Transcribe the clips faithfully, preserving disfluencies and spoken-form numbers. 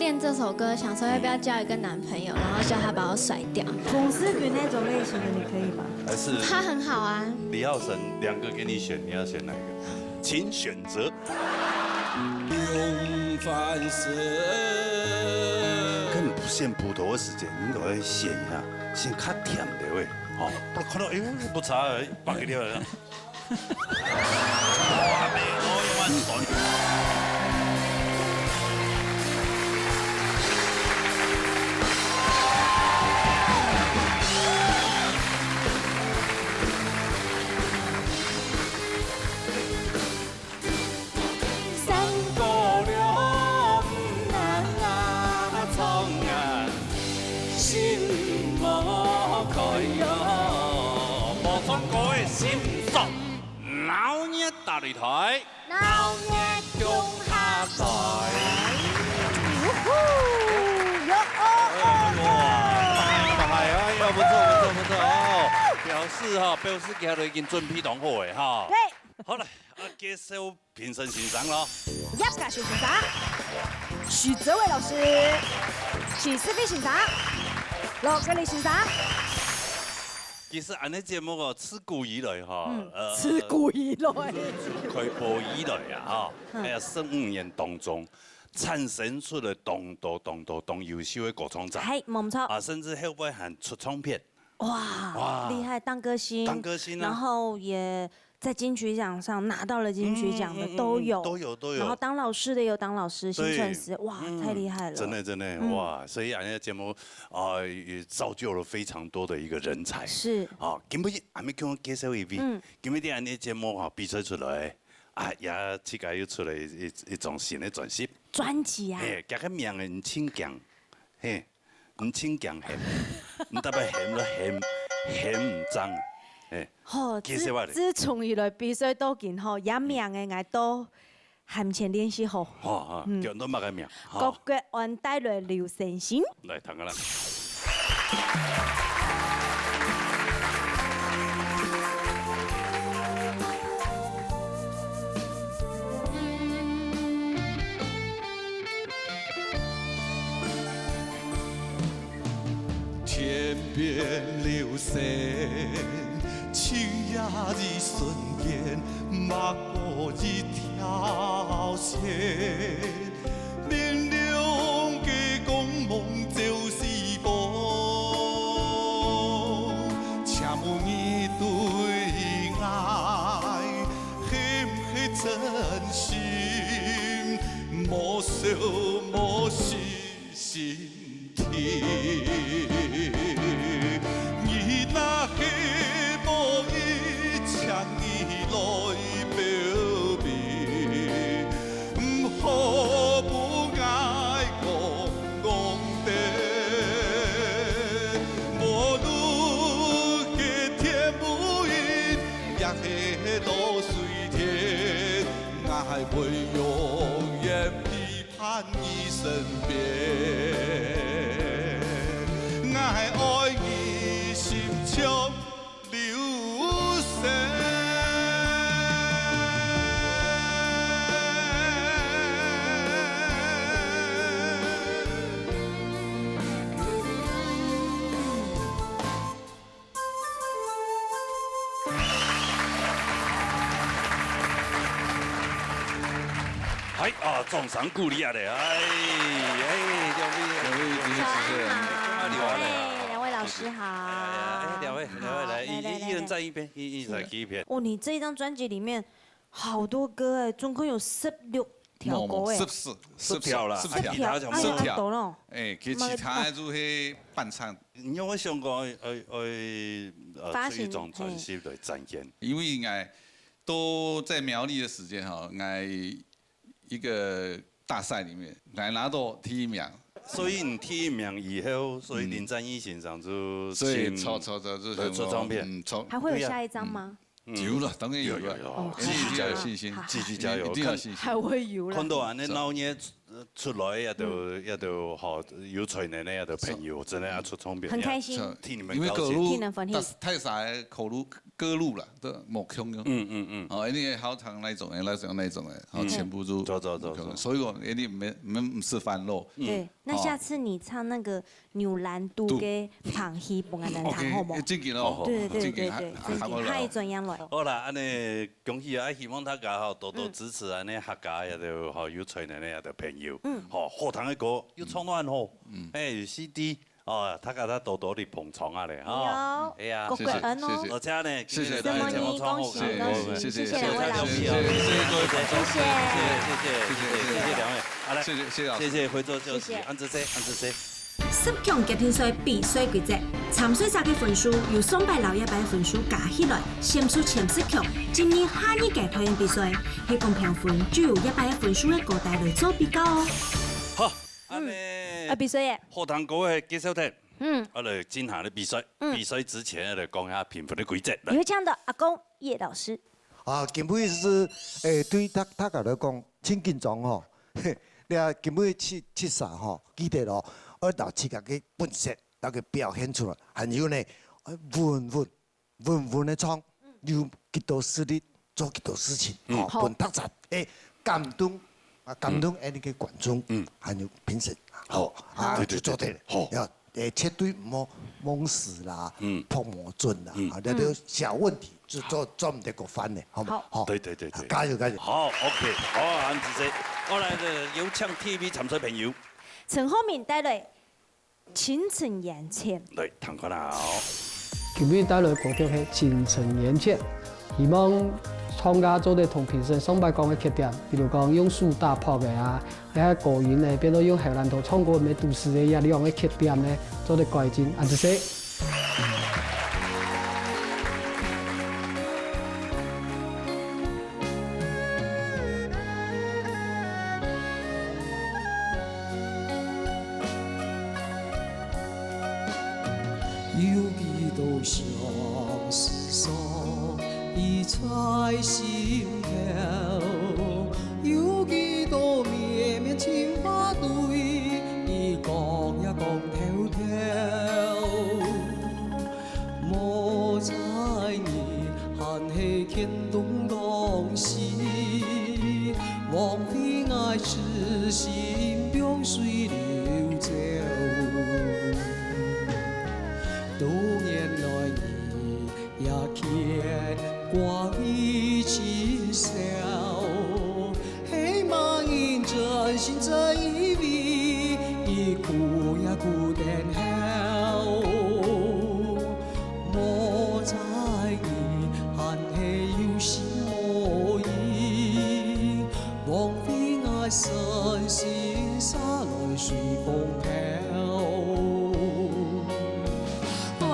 练这首歌，想说要不要交一个男朋友，然后叫他把我甩掉。粉丝群那种类型的，你可以吗？还是他很好啊。李浩辰，两个给你选，你要选哪一个？请选择。用饭食。根本不选普通的时间，你都要选一下，选较甜的喂。哦，不看到，哎，不差，八个了。 鬧热大擂台，鬧热共下台。哇，厲害啊，哎呀，不错，不错，不错哦。表示哈，表示佢都已經準備當好个哈。對。好了，啊，介紹評審先生咯。葉嘉修先生、徐哲偉老師、徐世飛先生、羅格里先生。其實恁呢節目哦，自古以來哈，嗯，呃，自古以來。開播以來啊，哈，嗯。哎呀，十五年當中，產生出了當多當多當優秀的歌唱者。係，無錯。啊，甚至後尾還出唱片。 哇，哇，厲害，當歌星，當歌星啊。然後也在金曲獎上拿到了金曲獎的都有，嗯，嗯，嗯，嗯，都有，都有。然後當老師的有當老師，對。新傳師，哇，嗯，太厲害了。真的，真的，嗯。哇，所以恁呢節目，呃，也造就了非常多的一個人才。是。哦，今晡日還沒跟我介紹一位，嗯。今晡日恁呢節目哈，比賽出來，啊，也自家又出了一，一，一張新的專輯。專輯啊？嘿，這個名很清講，嘿。 毋清講喊，毋代表喊了喊，喊毋正。哎，吼，其實我咧，自，自從佢來比賽到今吼，這名个𠊎都還毋曾練習好。吼，吼，嗯。叫做麼个名？吼。郭國安帶來劉先生。來，聽下啦。 天邊流星，秋夜一瞬間，劃過一條線。明亮个光芒照四方，請問你對𠊎 係毋係真心？莫笑莫失心ထိ。你若係無意，請你來表明，毋好分𠊎戇戇等。無論係天無垠，也係路隨 天，𠊎會永遠陪伴你身邊。𠊎愛你心中流星。 嗨，啊，掌聲鼓勵啊咧，哎，哎，兩位，兩位主持人。啊，你好。哎，兩位老師好。哎，兩位，兩位來，好，一，來，來，一人站一邊，一，一人站一邊。哦，你這一張專輯裡面好多歌哎，總共有十六條歌哎。十四，十條啦，十條，哎，十條。恁多咯。哎，其實其他个就係伴唱。你有想過，呃，呃，呃，發行，出一張專輯來展現？因為應該 都在苗栗的時間哈，𠊎一個大賽裡面，𠊎拿到第一名。所以你第一名以後，所以林展翼先生就，嗯，所以請，出，出，出，出，來出唱片。嗯，出。還會有下一張嗎？對啊。嗯。有了，當然有了。有，有，有。哦，繼續加油信心。好，好，好。繼續加油，一定要有信心。還會有了。看到恁呢鬧熱，出來也都，也都好，有才能个也都朋友，真个也出唱片，很開心。也替你們高興。因為歌路，替你們歡喜。大，大儕个歌路，歌路啦，都無共樣。嗯，嗯，嗯。哦，一定好唱那種个，那種，那種个，哦，嗯。全部都走，走，走，無共樣。走。所以講，一定毋，毋，毋使煩惱。嗯。對，那下次你唱那個牛欄肚个旁戲，分𠊎等聽，OK，好無？正經哦。對，對，正經，對，對，還，還，正經，還有來哦。還有怎樣來？好啦，恁呢 恭喜啊！希望大家吼多多支持恁呢客家也都吼有才能个也都朋友。嗯。吼，好聽个歌又唱到恁好，嗯。哎，有C D，哦，大家再多多來捧場啊咧，吼。有。哎呀，各位恩哦。謝謝，謝謝。而且呢，今日个節目唱好，什麼你恭喜恭喜，謝謝，謝謝兩位老師。謝謝，謝謝各位觀眾。謝謝。謝謝，謝謝，謝謝兩位。好，來，謝謝，謝謝老師。謝謝輝州教授，謝謝。恁仔細，恁仔細。 十強決定賽比賽規則，參賽者个分數由上擺摎這擺个分數加起來，選出前十強，進入下二階表演比賽。係講評分，就由這擺个分數个高低來做比較哦。好，恁呢，嗯，啊，比賽耶。好聽歌个介紹忒，嗯。啊，來進行个比賽。嗯。比賽之前來講一下評分个規則。來。有請到阿公葉老師。啊，今晡日係，誒，對大，大家來講，真緊張吼。 你啊，今晡日七，七殺吼，記得咯，愛拿自家个本色，拿佢表現出來。還有呢，愛穩穩，穩穩个唱，有幾多實力，做幾多事情，嗯。吼，好。分大家，誒，感動，啊，感動恁呢个觀眾，嗯。還有評審，好，啊，對，對，就做得了。對，對。好。要，誒，絕對毋好忘詞啦，嗯。拍無準啦，嗯。啊，這兜小問題，就做，做毋得過犯个，好無？好。好。對，對，對，對。加油，加油。好，OK，好，恁仔細。好，來，有請第一位參賽朋友。 陳浩民帶來《傾城緣淺》。來，聽看啊哦。今日帶來歌曲係《傾城緣淺》，希望唱家做得同評審上擺講个缺點，比如講用手打拍个啊，還有高音呢，變到用喉嗹頭唱歌，毋係堵死个這兩个缺點呢，做得改進，恁仔細。 有幾多相思鎖，已在心頭，有幾多綿綿情話對，已講也講透透。 莫在意，還係牽動當時，枉費𠊎痴心放水流走。多年來，你也牽掛已盡消， 係麼人真心真意為，一哭也哭等候。莫在意，還係有心無意，枉費𠊎身心灑來隨風飄。 啊，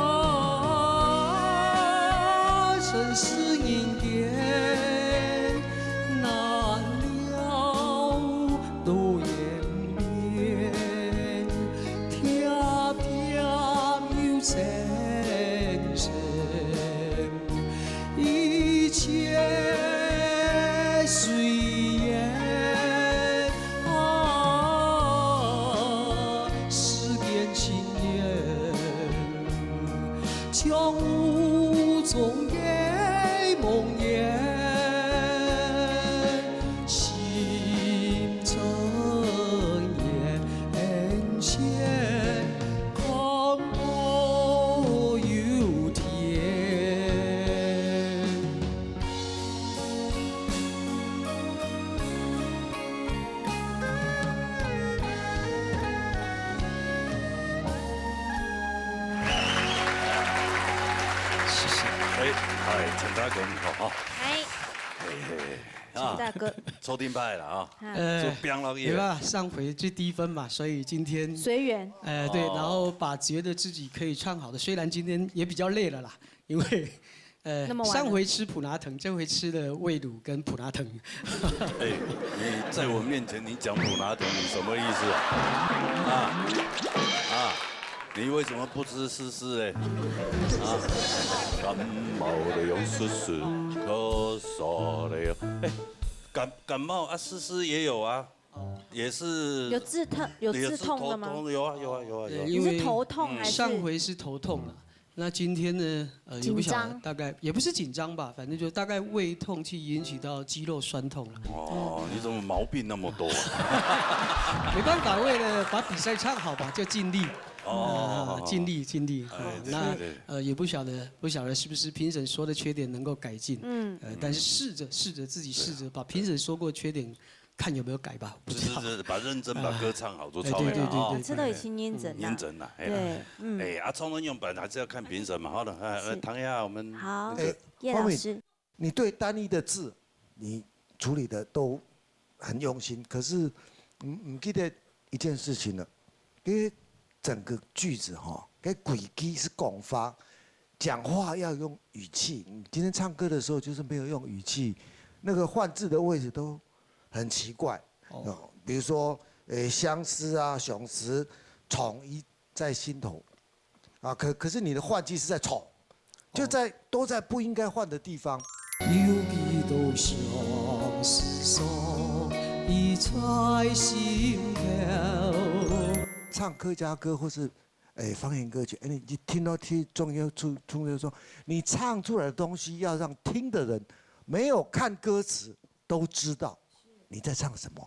塵世人間難料，多緣變，恬恬又沉沉。 一切隨緣啊，世間情緣，像霧中个夢魘，星辰眼前。 看破又添。謝謝。哎，哎，陳大哥，你好哈。嗨。嘿，嘿，嘿。 啊，大哥。抽丁牌了啊，啊。呃，就不要了，也罢，上回最低分嘛，所以今天随缘。呃，对，哦。然后把觉得自己可以唱好的，虽然今天也比较累了啦，因为，呃，那么晚了。上回吃普拿疼，这回吃了胃乳跟普拿疼。哎，你在我面前你讲普拿疼，你什么意思啊？啊，啊，你为什么不吃试试嘞？啊，感冒了用试试，咳嗽了用，哎，感，感冒啊，试试也有啊。也是有刺痛，有刺痛的吗？有刺头痛，有啊，有啊，有啊，有啊。对，你是头痛还是？因为上回是头痛了，那今天呢，呃，也不晓得，紧张。大概也不是紧张吧，反正就大概胃痛去引起到肌肉酸痛了。哦，你怎么毛病那么多啊？没办法，为了把比赛唱好吧，就尽力。哦，啊，尽力，尽力。哎，啊，对，那，对，对。呃，也不晓得，不晓得是不是评审说的缺点能够改进。嗯。呃，但是试着，试着自己试着把评审说过缺点 看有没有改吧，不知道。是，是，是，把认真把歌唱好，就超美了啊。哎，对，对，对，对，这都已经认真了。认真了，哎呀。对，嗯。哎，啊，唱成样板还是要看评审嘛，好了，哎，来，是。唐雅，我们好，那个哎，叶老师。方敏，你对单一的字，你处理的都很用心，可是，嗯，你记得一件事情呢，因为整个句子哈，跟轨迹是讲法，讲话要用语气。你今天唱歌的时候就是没有用语气，那个换字的位置都很奇怪。哦。哦，比如说，呃，相思啊，雄狮，宠一在心头，啊，可，可是你的换气是在宠，就在，都在不应该换的地方。有几多相思锁，已在心头。唱客家歌或是，哎，方言歌曲，哎，你，你听到听众要出，出就说，你唱出来的东西要让听的人没有看歌词都知道你在唱什么。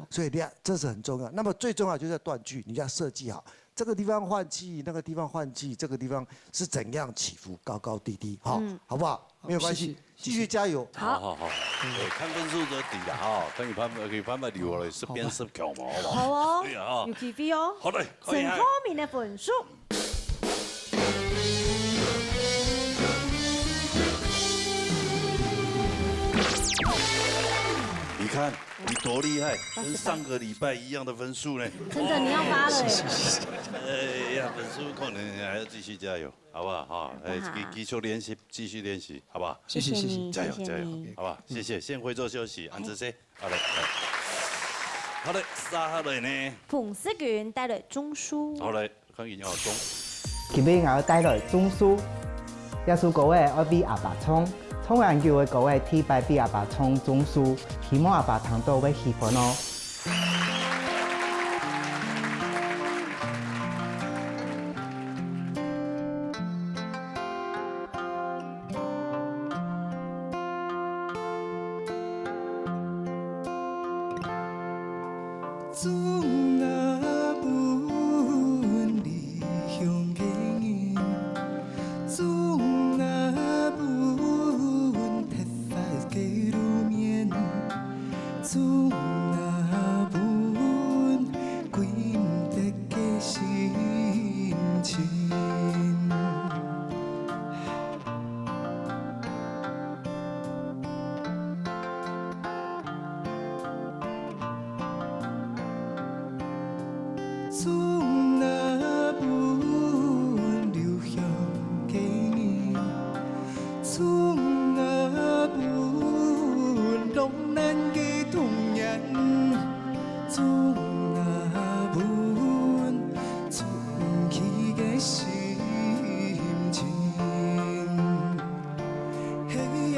所以你要，这是很重要。那么最重要就是在断句，你要设计好，这个地方换气，那个地方换气，这个地方是怎样起伏，高高低低，哈，嗯。好不好？没有关系，好，谢谢。继续加油。好，好，好。哎，看分数就知啦，哈，等于潘，给潘柏留了，是变色球嘛，好不好？好哦，对啊，哈。有机会哦。好嘞，可以啊。陈浩民的分数。 你看，你多厉害，跟上个礼拜一样的分数呢。真的，你要发了耶。哎呀，分数可能还要继续加油，好不好？哈，哎，好不好？继，继续练习，继续练习，好不好？谢谢，谢谢。谢谢你，加油，谢谢你。加油，好不好？谢谢，先回座休息，安子谢。好嘞，好嘞。好嘞，接下来呢？彭世群带来《种树》。好嘞。 看佢要中。今晡𠊎愛帶來《種樹》。這首歌仔愛為阿爸唱，唱恁久个歌仔，第一擺為阿爸唱《種樹》，希望阿爸聽到會喜歡哦。 種啊分離鄉个人，種啊分忒闊个路面，種啊分歸毋得个心情。 種啊分流向个人，種啊分浪漫个童年，種啊分出毋去个心情。 嘿耶。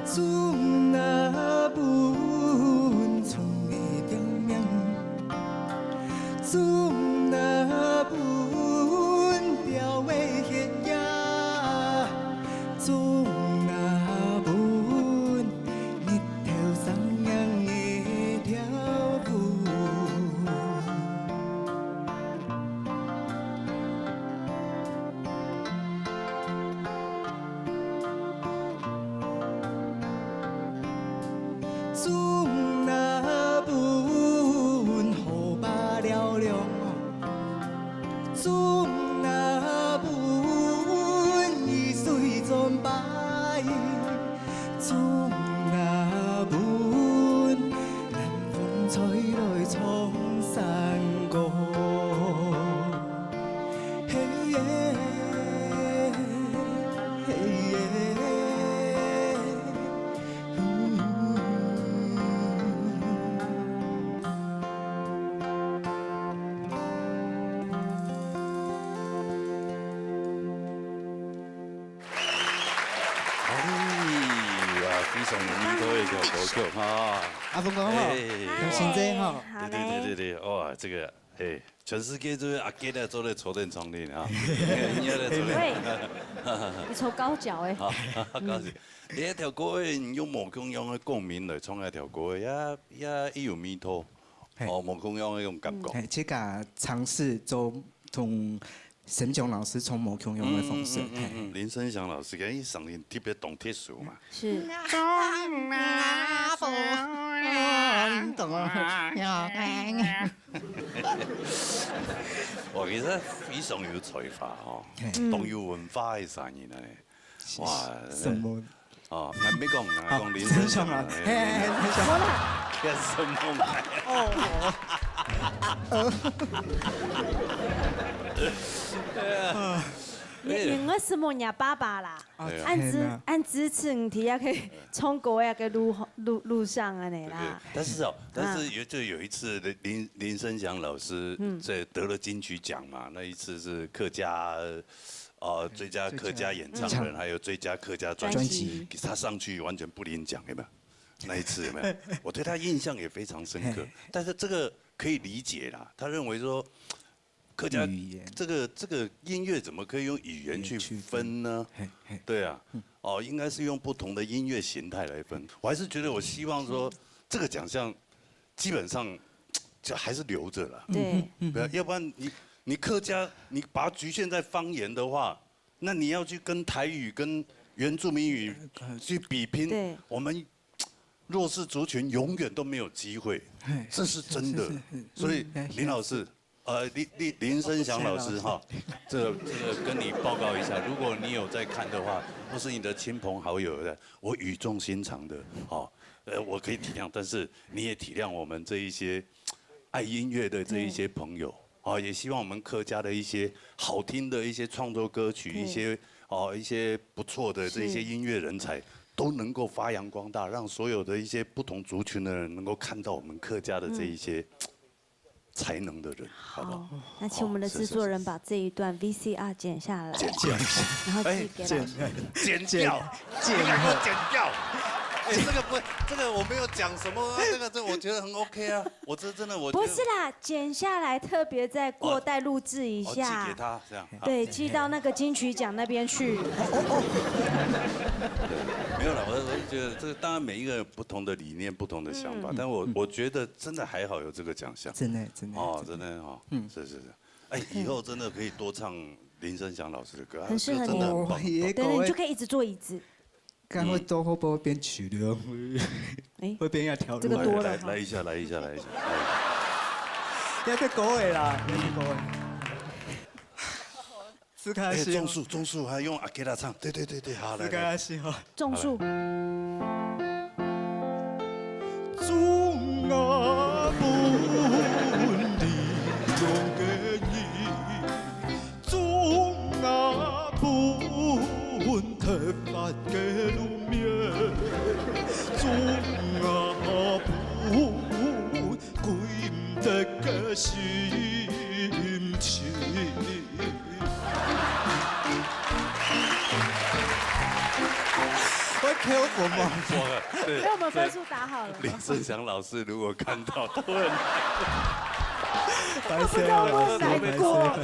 種啊分蔥个表面，種啊分鳥个血液，種啊分 日頭上升个跳舞。種啊分河壩尞尞， 種啊分雨水轉擺，種啊分南風吹來唱山歌。嘿耶，嘿耶。送你一个一条歌曲哈。阿峰哥好，哎，开心这哈。好嘞。对对对对对，哇，这个，哎，全世界就是阿杰在做的头等舱里啊，你也在做的。喂，你抽高脚哎。好，高兴。你那条歌哎，你用无共样的共鸣来唱那条歌哎，也也有味道。嘿。哦，无共样的一种感觉。嘿，这个尝试做同沈雄老师唱无共样的方式。嗯嗯嗯嗯嗯，林生祥老师，因为嗓音特别懂特殊嘛。是。我其实非常有才华哦，嘿。当有文化的声音呢。哇，什么？哦，那没讲，那讲林生祥啊，嘿，嘿，嘿，嘿。天生梦来。哦，你应该是问你爸爸啦。哦，对啊。按支，天哪。按支持你，也可以从国外个路，路，路上啊，你啦。对，但是哦，但是有，就有一次林，林生祥老师在得了金曲奖嘛，那一次是客家，呃，最佳客家演唱人，还有最佳客家专辑，专辑。他上去完全不领奖，有没有？那一次有没有？我对他印象也非常深刻，但是这个可以理解啦。他认为说，客家语言。这个，这个音乐怎么可以用语言去分呢？语言去分。嘿，嘿。对啊，哦，应该是用不同的音乐形态来分。我还是觉得，我希望说，这个奖项基本上就还是留着了。对。不要，要不然你，你客家，你把它局限在方言的话，那你要去跟台语、跟原住民语去比拼，对。我们弱势族群永远都没有机会，嘿，这是真的。是，是，是。所以，嗯，林老师，呃，林，林，林生祥老师哈，这个，这个跟你报告一下，如果你有在看的话，或是你的亲朋好友有在，我语重心长的，哦，呃，我可以体谅，但是你也体谅我们这一些爱音乐的这一些朋友，哦，也希望我们客家的一些好听的一些创作歌曲，对。一些，哦，一些不错的这一些音乐人才，都能够发扬光大，让所有的一些不同族群的人能够看到我们客家的这一些才能的人，好不好？好，那请我们的制作人把这一段V C R剪下来，剪掉。然后寄给老师。哎，剪，剪掉，剪掉，给我剪掉。哎，这个不，这个我没有讲什么啊，这个，这我觉得很OK啊，我这真的我觉得不是啦，剪下来特别再过带录制一下。哦，寄给他这样。对，寄到那个金曲奖那边去。没有啦，我，我是觉得这个当然每一个人有不同的理念、不同的想法，但我，我觉得真的还好有这个奖项。真的，真的，哦，真的哦，是是是，哎，以后真的可以多唱林生祥老师的歌，很适合你。这个真的很棒。对，你就可以一直坐椅子。刚会多会不会变曲流？哎，会变要跳舞。这个多了哈。来，来一下，来一下，来一下。要被狗尾啦，要被狗尾。斯卡西。哎，种树，种树，还用阿吉拉唱，对对对对，好，来来。斯卡西哈。种树。 我口红啊。哎，我，对，哎，我们分数打好了。对，林生祥老师如果看到，他会很他不知道我很难过，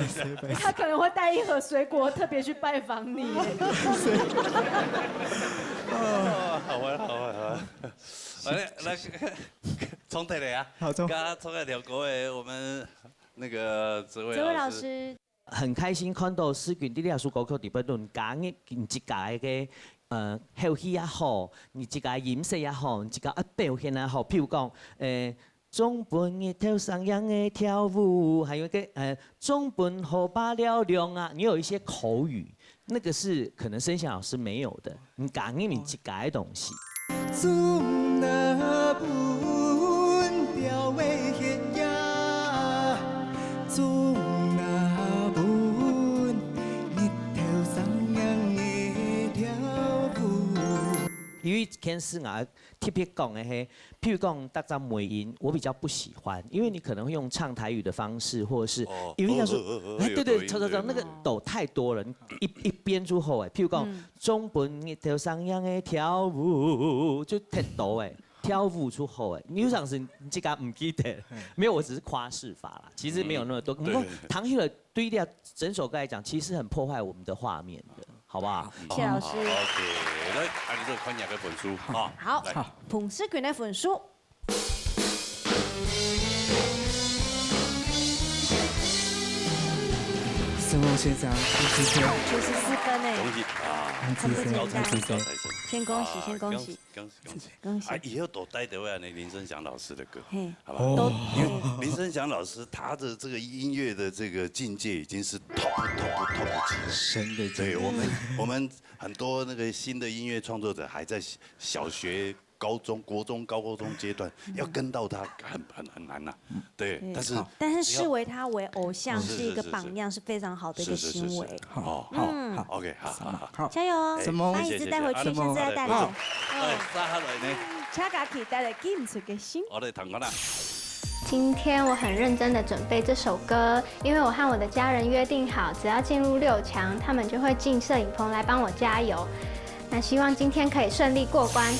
他可能会带一盒水果特别去拜访你耶。哦，好玩，好玩，好玩。来，来，重提来啊。好，重。刚刚重提聊过诶，我们那个哲伟老师。哲伟老师。 很开心看到思君在這首歌曲裡背論加入你自家个，呃，口氣也好，你自家音色也好，你自家个表現也好，譬如講，呃，總分日頭上揚个跳舞，還有一個，呃，總分河壩尞涼啊，你有一些口語，那個是可能生祥老師沒有的，你加入你自家个東西。 總若分鳥仔歇夜，總若分日頭上揚个跳舞。有一件事啊，特別講的嘿，譬如講，大家尾音，我比較不喜歡，因為你可能會用唱台語的方式，或者是哦，有一個說，哦，哦，哦，哎，對，對，有抖音，唱，唱，唱，對，那個抖太多了，你一，一邊就好哎。譬如講，嗯。中本日頭上揚的跳舞，就太多哎，跳舞就好哎。你有常時你自家毋記得，嗯。沒有，我只是誇飾法啦，其實沒有那麼多。嗯。不過，對。唐hitler對這整首歌來講，其實很破壞我們的畫面的，好不好？謝謝老師。好，OK，來，啊，你這看下个分數，哈。好，來。彭世群的分數。思慕先生，恭喜先。九十四分呢。恭喜啊！恭喜先，高材生，高材生。先恭喜，啊，先恭喜。恭喜，恭喜，恭喜。恭喜。啊，以後多帶點位啊，那林生祥老師的歌。 嘿，好吧？哦。都，因为林生祥老师他的这个音乐的这个境界已经是 top top top top 级了。深的境界。对，我们，我们很多那个新的音乐创作者还在小学、高中、国中、高中阶段，要跟到他很，很，很难呐。对，对。但是但是只要视为他为偶像，是，是一个榜样，是非常好的一个行为。是，是，是，是。哦，嗯。好，OK，好，好，好。好。加油哦！好。什么？把椅子带回去，什么？下次再带来。好。哎，接下来呢？请家己带来寄毋出个信。我来听看啦。 今天我很认真地准备这首歌，因为我和我的家人约定好，只要进入六强，他们就会进摄影棚来帮我加油。那希望今天可以顺利过关。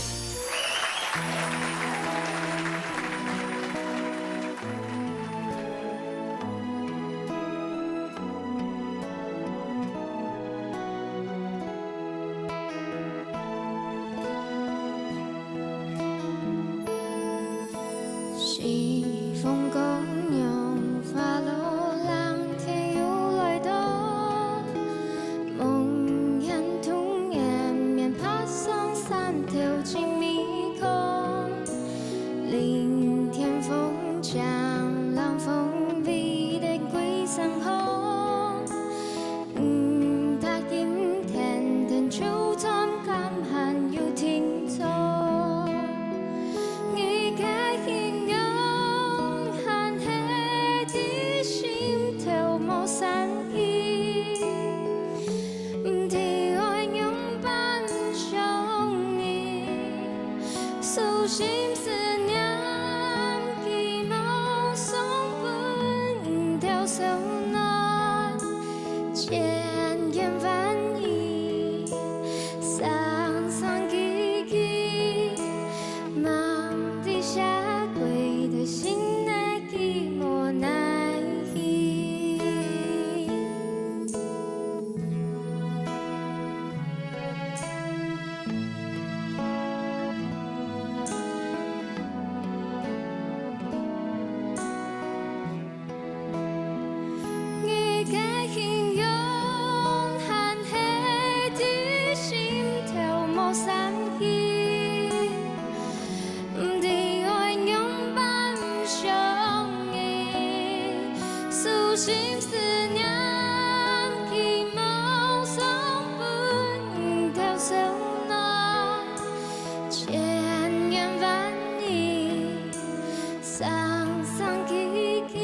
西风姑娘，花落冷天又来到，梦魇童年面爬上山头尽迷空，林田风强，冷风吹得归身红。 毋答應天天糾纏，敢還有定著？你个形容還係在心頭無散去，毋知愛仰般想你，手心思念寄望送分你兜燒暖。 千言萬語，聲聲句句，望得寫歸在心內，寄無奈去。 你个形容還係在心頭無散去，毋知愛仰般想你，手心思念寄望送分你兜燒暖。 千言萬語，聲聲句句，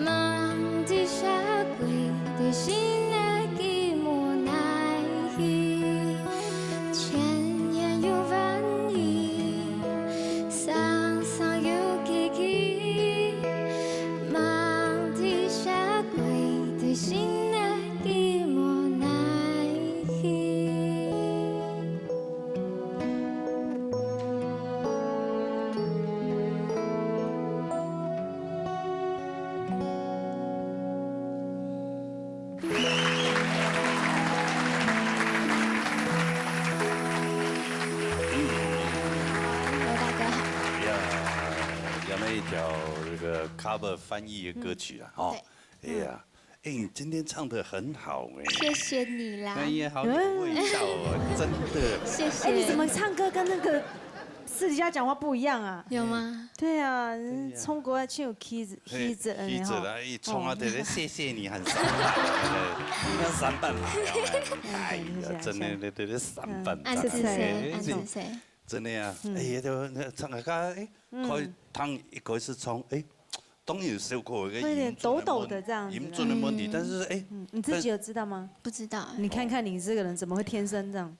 望得寫歸在心內，寄無奈去。千言又萬語，聲聲又句句，望得寫歸在心內， 寄無奈去。有大哥好。呀，下面一條這個cover翻譯的歌曲啊，嗯，哦。對。哎呀， 哎，你今天唱得很好哎。謝謝你啦。哎呀，好有味道哦，真的。謝謝。哎，你怎麼唱歌跟那個私底下講話不一樣啊？有嗎？對啊，對呀。唱歌啊，像有氣質，嘿，氣質，氣質啦，哎，哎，唱啊，哦。對，對，謝謝你，很三八，哎，要三八嘛，哎呀，哎，真的，對，對，對，三八，嗯，暗自誰？哎，暗自誰？真的呀，嗯。哎，都，那唱歌，哎，嗯。可以唱一開始唱，哎，當然有小可个會有點抖抖的這樣子。音準的問題，嗯。但是，哎，嗯，你自己有知道嗎？不知道哎。你看看你這個人怎麼會天生這樣？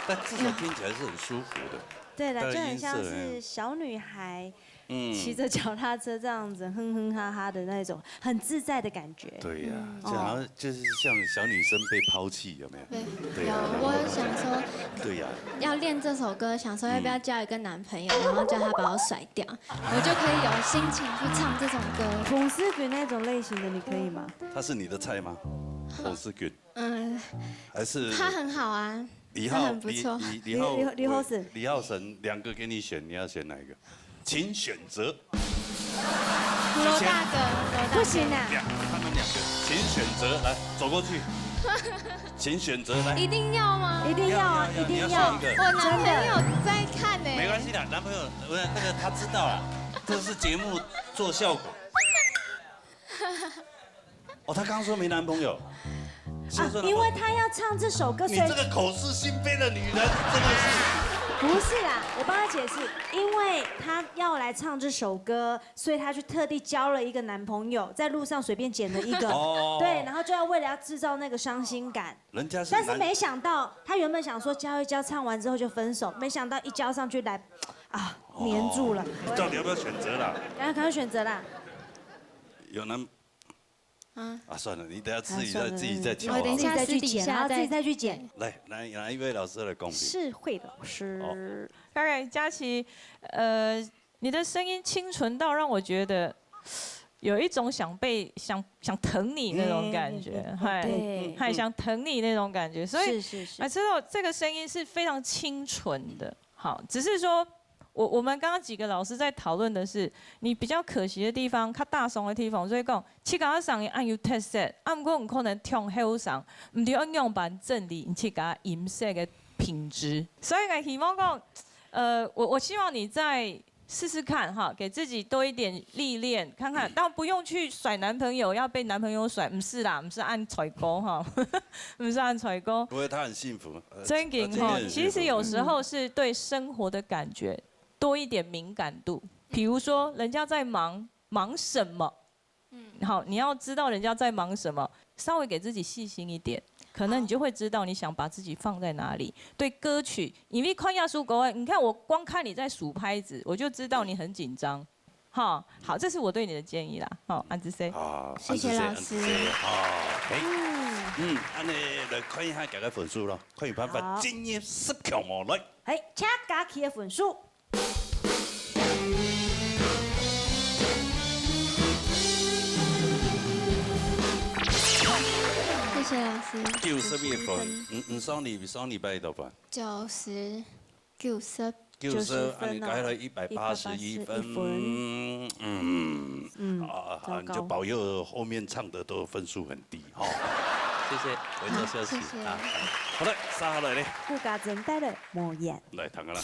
但至少聽起來是很舒服的。對了，但是就很像是音色，哎。小女孩，嗯。騎著腳踏車這樣子，哼哼哈哈的那種，很自在的感覺。對呀，嗯。就好像就是像小女生被拋棄，有沒有？对，对啊，有，我有想说，对呀。要练这首歌，想说要不要交一个男朋友，然后叫他把我甩掉，我就可以有心情去唱这种歌。彭思觉那种类型的，你可以吗？他是你的菜吗？彭思觉？嗯，还是他很好啊，以后他很不错。李李李浩李李李浩森。李浩森两个给你选，你要选哪一个？请选择。罗大哥，罗大哥。不行啊。两个，他们两个，请选择，来，走过去。请选择，来。一定要吗？一定要啊，要要要，一定要。你要选一个。我男朋友在看呢。没关系啦，男朋友，我那个他知道啦，这是节目做效果。哦，他刚说没男朋友。先说男朋友。啊，因为他要唱这首歌，所以你这个口是心非的女人，真的是。不是啦，我帮他解释，因为他要来唱这首歌，所以他去特地交了一个男朋友，在路上随便捡了一个，哦。对，然后就要为了要制造那个伤心感。人家是男但是没想到，他原本想说交一交，唱完之后就分手，没想到一交上去来，啊，黏住了。哦，你到底要不要选择啦？赶快，赶快选择啦！有男啊。啊，算了，你等下自己再，啊，算了，自己再挑好了。我等一下私底下再，自己再去剪，然后自己再去剪。来，来，来，一位老师来公平。是慧老师。好。大概佳琪，呃，你的声音清纯到让我觉得有一种想被，想，想疼你那种感觉，嗯，嗨，对。嗨，想疼你那种感觉，所以，是，是，是。啊，知道这个声音是非常清纯的，好，只是说，我，我们刚刚几个老师在讨论的是，你比较可惜的地方，较大声的地方，所以讲，自家个声音恁有特色，啊，毋过你可能忒后生，毋知要仰般整理你自家音色的品质。所以呢，希望讲，呃，我，我希望你再试试看哈，给自己多一点历练，看看。当然不用去甩男朋友，要被男朋友甩，不是啦，不是按甩钩哈，不是按甩钩。不会，他很幸福。呃，真的吼，他今天很幸福。其实有时候是对生活的感觉多一点敏感度。比如说，人家在忙，忙什么？嗯。好，你要知道人家在忙什么，稍微给自己细心一点，可能你就会知道你想把自己放在哪里。好。对歌曲，因为看耶稣国外，你看我光看你在数拍子，我就知道你很紧张。哈，好，这是我对你的建议啦。好，安之 C。好，谢谢老师。安之 C，安之 C，好，嘿。嗯。嗯，按呢来看一下大家分数咯，看有办法好。进入十强哦，来。哎，请佳琪的分数。谢谢老师。九十一分，九十一分。嗯，嗯，上礼，上礼拜多少？九十。 九十。九十，九十分哦。啊，你改了一百八十一分。一百八十一分。嗯，嗯，啊，啊，糟糕。你就保佑后面唱的都分数很低，哈。谢谢，我也要休息，好，谢谢。啊，好。好了，接下来呢？顾嘉珍带来《梦魇》。来，听个啦。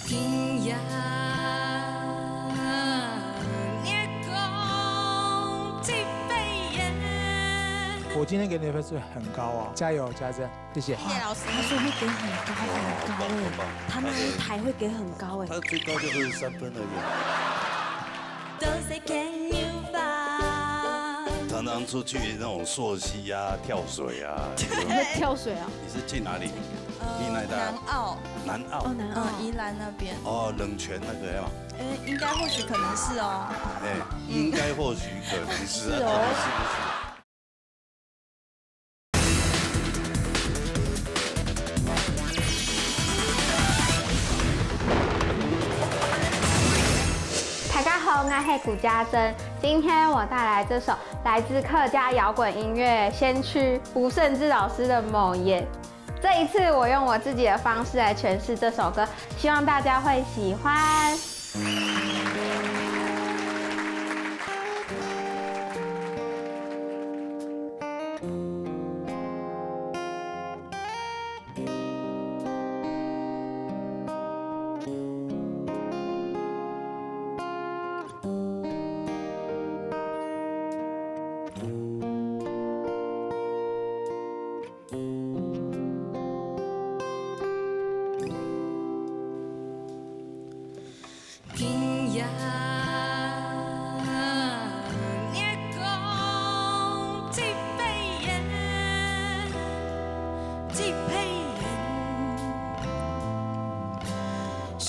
今夜月光这杯烟。我今天给你的分数很高哦，加油，嘉珍。 谢谢。谢谢老师。他说会给很高很高哎，哇，很棒，很棒。他那一台会给很高哎。他最高就二十三分而已啊。都是 can you find？常常出去那种溯溪啊、跳水啊，你会跳水啊？你是去哪里？呃，你哪里的啊？南澳。南澳？哦，南澳。嗯，宜兰那边。哦，冷泉那个呀？呃，应该或许可能是哦。哎，应该或许可能是啊，是哦。到底是不是？ 大家好，我是顾嘉珍。今天我带来这首来自客家摇滚音乐先驱吴盛智老师的《梦魇》。这一次我用我自己的方式来诠释这首歌，希望大家会喜欢。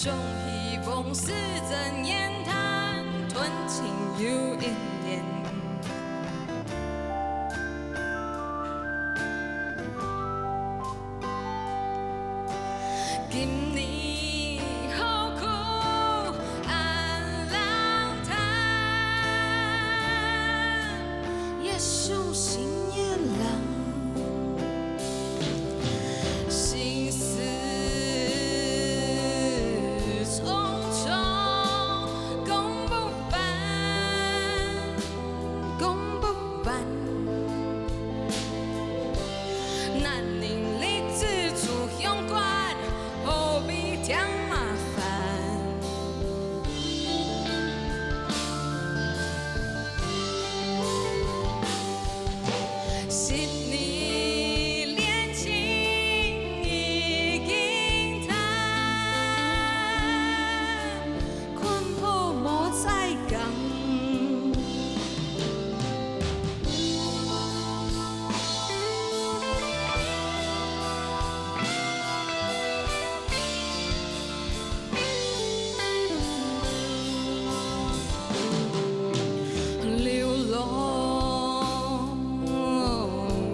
总希望时针言谈，断情又一年。今日何苦暗冷淡？越想心越冷。 心事重重讲不完，讲不完。男人立志做香官，何必添麻烦？ 十年恋情已经淡，困苦莫再讲。 流浪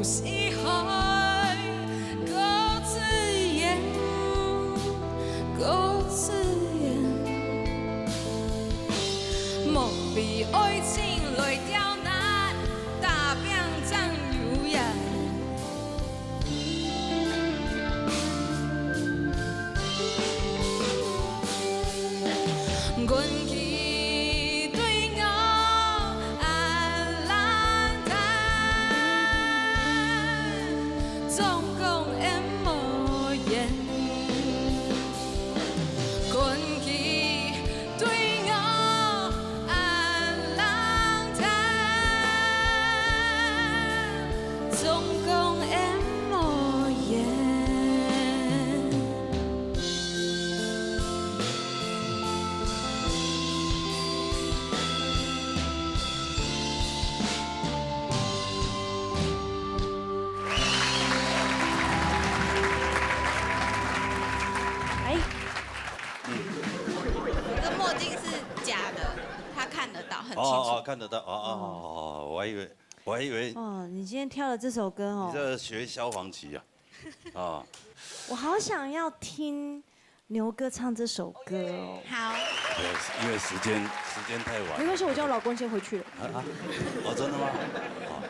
四海，各自远，各自远。莫被爱情来刁难，打拼正有影。 阮佢對我恁冷淡，總講恩無緣。阮佢 對我恁冷淡，總講恩無緣。哎，这墨镜是假的，他看得到，很清楚。哦，哦，看得到，哦，哦，哦，哦，我还以为，我还以为哦，你今天挑的这首歌哦，你在学萧煌奇啊？啊，我好想要听牛哥唱这首歌哦。好。对，因为时间，时间太晚了。没关系，我叫老公先回去了。啊，啊，哦，真的吗？啊，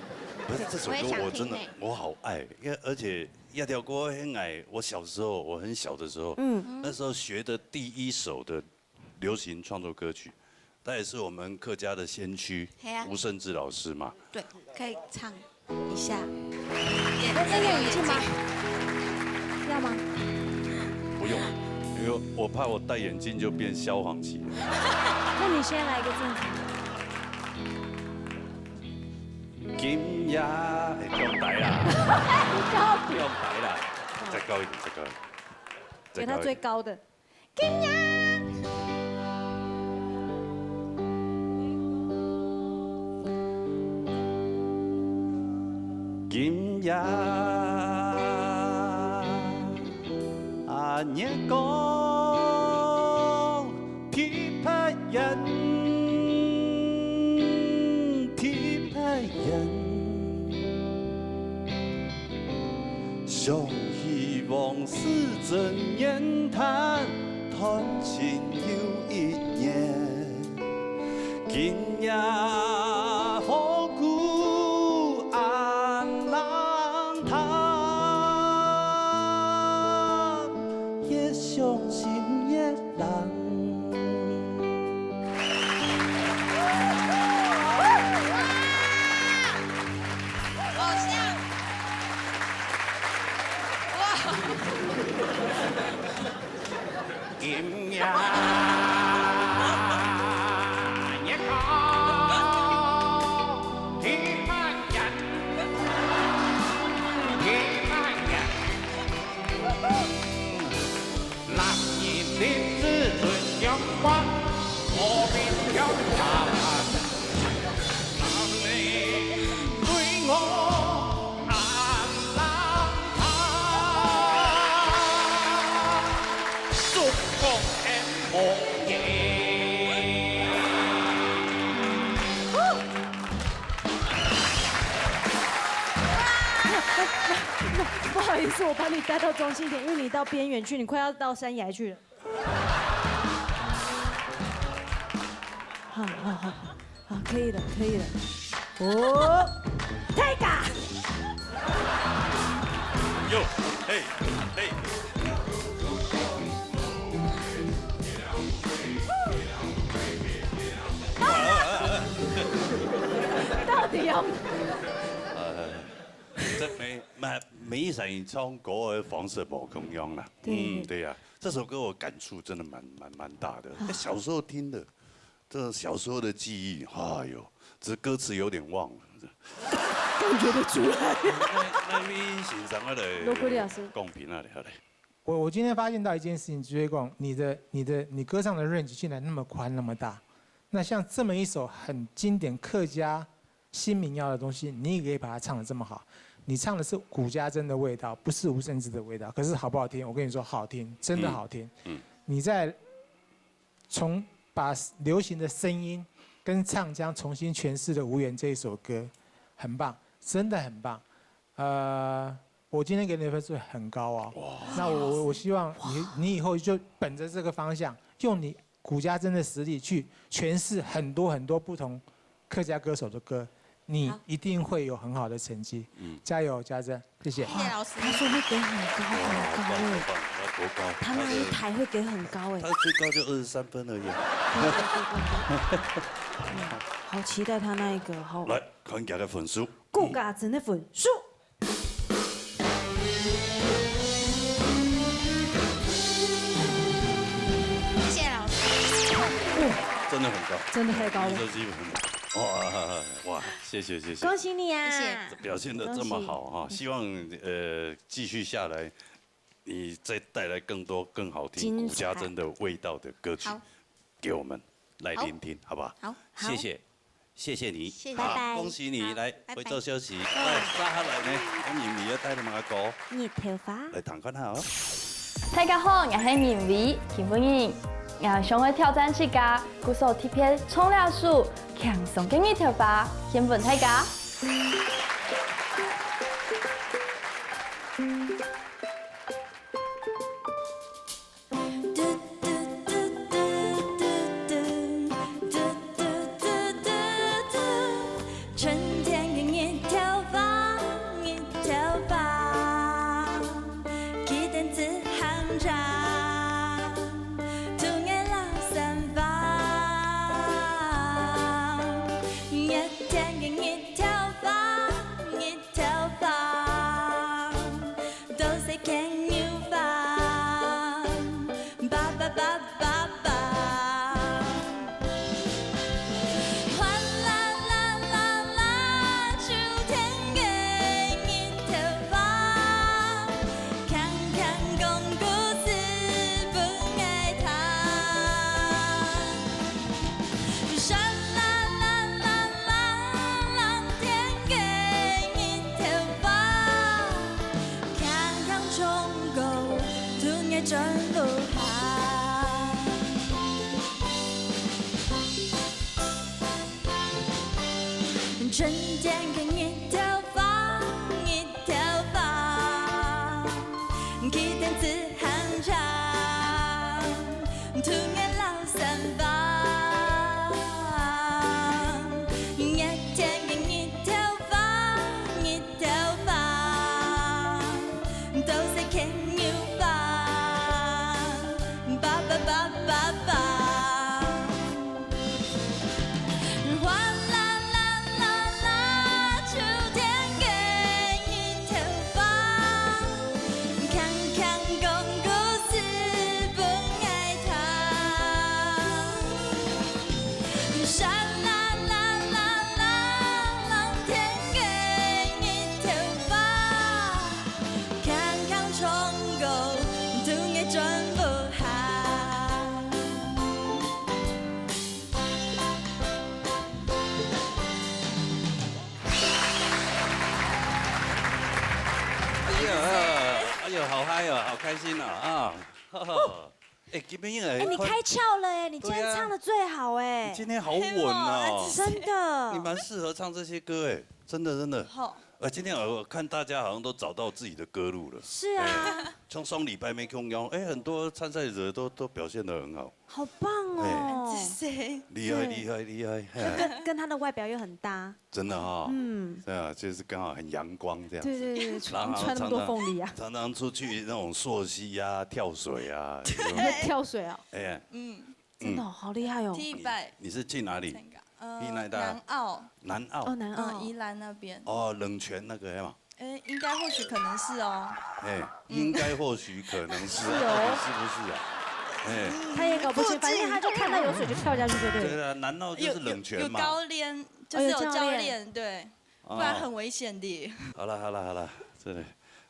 不是，这首歌我真的，我也想听欸。我好爱，因为而且这条歌很爱，我小时候，我很小的时候，嗯。那时候学的第一首的流行创作歌曲，他也是我们客家的先驱，嘿啊。吴盛智老师嘛。对，可以唱一下。那，那有眼镜吗？要吗？不用，因为我怕我戴眼镜就变萧煌奇了。那你先来一个正常的。今夜，哎，不用戴啦，不用戴啦，再高一点，再高一点，再高一点。给他最高的。 今夜，今夜月光特別圓，特別圓。 想希望時針言談，斷情又一年。今夜何故暗冷淡？越想心越冷。 偶像。哇！今夜月光特別圓，特別圓。 男人立志做香官，何必挑麻煩？你對我暗冷淡，總講恩不好意思，我把你带到中心点，因为你到边缘去，你快要到山崖去了。好好好好，可以了，可以了。哦，太嘎！哟，嘿，嘿，到底要？呃，这每每每一场唱歌的方式不一样啦。对嗯，对呀、这首歌我感触真的蛮蛮蛮大的。小时候听的，这小时候的记忆，哎呦，只是歌词有点忘了。感觉得出来。那那位先生啊来，罗国立老师公平啊，好嘞。我我今天发现到一件事情，就是讲你的你的你歌唱的 range 竟然那么宽那么大，那像这么一首很经典客家新民谣的东西，你也可以把它唱得这么好。你唱的是古家珍的味道，不是吴盛智的味道。可是好不好听？我跟你说，好听，真的好听。嗯你在从把流行的声音跟唱腔重新诠释了《无缘》这一首歌，很棒，真的很棒。呃，我今天给你的分数很高哦。那我我希望你你以后就本着这个方向，用你古家珍的实力去诠释很多很多不同客家歌手的歌，你好一定会有很好的成绩。嗯加油，家珍，谢谢。谢谢老师。他说会给很高很高哎，要多高？他那一台会给很高哎他，最高就二十三分而已。好期待他那一个，好。来看一下个分数。顾家珍的分数。谢谢老师。真的很高，真的太高了一个基本哇哇，谢谢谢谢，恭喜你啊！谢谢表现的这么好哈，希望呃继续下来，你再带来更多更好听精彩古家珍的味道的歌曲好给我们来聆听，好不好？好，谢谢，谢谢你，谢谢好拜拜恭喜你，好来拜拜回做休息，来，接下来呢，我们也要带什么歌？日头花。来听看哈哦。大家好，我是任維，今晡日，𠊎想愛挑戰自家，故所特別唱這首輕鬆个日頭花，獻分大家。哎呀，哎呦，好嗨哦，好开心哦啊！哎，今天也哎，你开窍了哎，你今天唱的最好哎，今天好稳哦，真的。你蛮适合唱这些歌哎，真的真的。好，呃，今天我看大家好像都找到自己的歌路了。是啊。哎，像上禮拜沒共樣，哎，很多參賽者都，都表現得很好。好棒哦。哎。謝謝。厲害，對。厲害，厲害，嘿。又跟，跟他的外表又很搭。真的哈。嗯。對啊，就是剛好很陽光這樣子。對，對，對，然後穿那麼多鳳梨啊。常常，常常出去那種溯溪啊、跳水啊，有沒有？你會跳水哦？哎呀。嗯。 真的哦，嗯。好厲害哦。第一擺。你，你是去哪裡？參加，呃，去哪裡？南澳。南澳？哦，南澳。嗯，宜蘭那邊。哦，冷泉那個，嘿嘛？誒，應該或許可能是哦。哎，嗯。應該或許可能是啊，是哦。到底是不是啊？哎。他也搞不清，附近。反正他就看到有水就跳下去就對了。對啊，南澳就是冷泉嘛。有，有，有教練，就是有教練。哦，有教練。對。 不然很危險的。哦。好了，好了，好了，真的。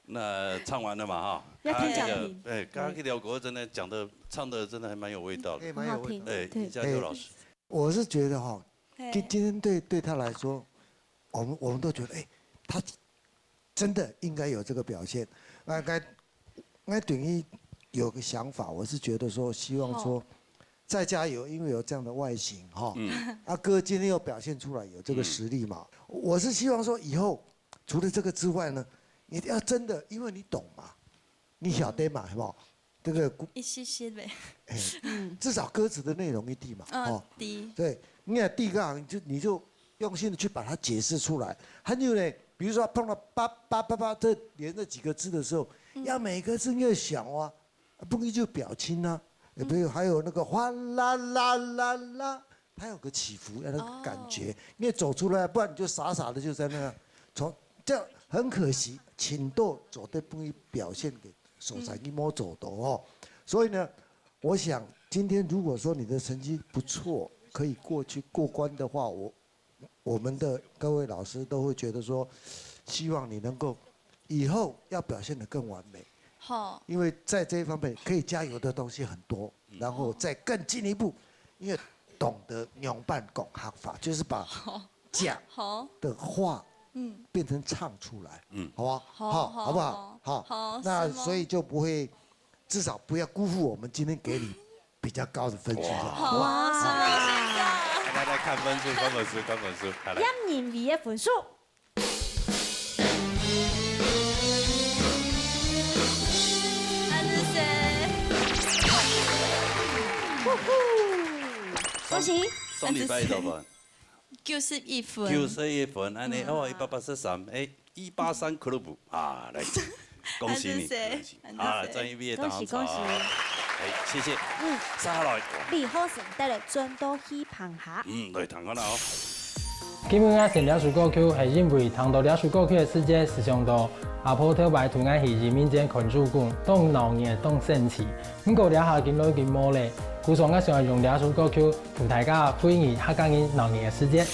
那唱完了嘛，哈。要聽講評。剛剛那個，哎，剛剛那條歌真的講的，唱的真的還蠻有味道的。哎，蠻有味道。很好聽，哎，對。李家修老師。哎，我是覺得哈，嘿。今，今天對，對他來說，我們，我們都覺得，哎，他真的應該有這個表現。那該 我等於有個想法，我是覺得說，希望說，好。再加油，因為有這樣的外形哈。嗯。啊，哥今天又表現出來有這個實力嘛，嗯。我是希望說，以後除了這個之外呢，你要真的，因為你懂嘛，你曉得嘛，是不？這個，一些些呗。哎，嗯。至少歌詞的內容一定嘛，嗯，哦。對。對，你看第一個行，你就，你就用心地去把它解釋出來。還有呢，比如說碰到八八八八這連這幾個字的時候， 嗯。要每個字你要想啊，不然就表情啊，嗯。比如還有那個嘩啦啦啦啦，它有個起伏，要那個感覺，哦。你也走出來，不然你就傻傻的就在那，從，這樣很可惜，盡多做得分佢表現个所在，嗯。你無做到哦。所以呢，我想今天如果說你的成績不錯，可以過去過關的話，我 我們的各位老師都會覺得說，希望你能夠以後要表現得更完美。好。因為在這一方面可以加油的東西很多，嗯。然後再更進一步，因為懂得仰般講客話，就是把好。講好。的話，嗯。變成唱出來，嗯。好不好？好，好，好不好？好，好。好，那所以就不會 至少不要辜負我們今天給你比較高的分數，哇。好不好？好，哇。是的，先生。來，來，看分數，看分數，看分數，來，來。葉仁偉个分數。恁仔細。呼呼。恭喜。上禮拜多少分？ 九十一分。九十一分，恁仔，嗯。哦，一百八十三，哎，一八三俱樂部啊，來，恭喜你，恁仔細，恭喜。恁仔細。啊，轉去別个當中。恭喜，恭喜。哎，謝謝。嗯。接下來，李浩成帶來轉到戲棚下。嗯，來，聽看啦哦。今日𠊎選這首歌曲，係因為聽到這首歌曲个時節，係想到阿婆頭擺同𠊎去移民間看祖公，當鬧熱，當神奇。毋過這下緊來緊無咧，故所𠊎想愛用這首歌曲 同大家回憶客家人鬧熱个時節。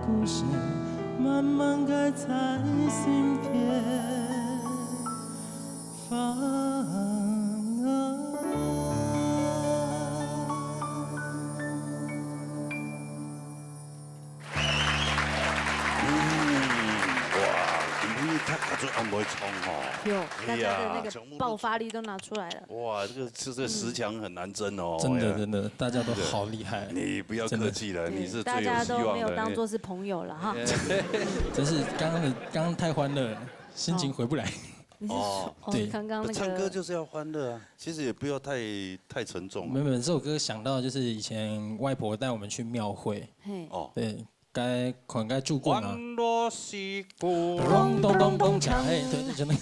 故事慢慢盖在心田放啊。嗯，哇，今天他可是安排唱哦。有，大家的那个哎呀全部都爆发力都拿出来了。哇，这个这这十强很难争哦。真的哎呀真的，大家都好厉害。你不要客气了，真的你是大最有希望的。家都没有当做是朋友了哈。真是刚刚的刚刚太欢乐了，心情回不来。你是说哦哦对刚刚那个唱歌就是要欢乐啊，其实也不要太太沉重啊。没有没有，这首歌想到就是以前外婆带我们去庙会，嘿，哦，对，该款该祝棍啊，欢乐西鼓。咚咚咚咚锵，嘿，对，就那个，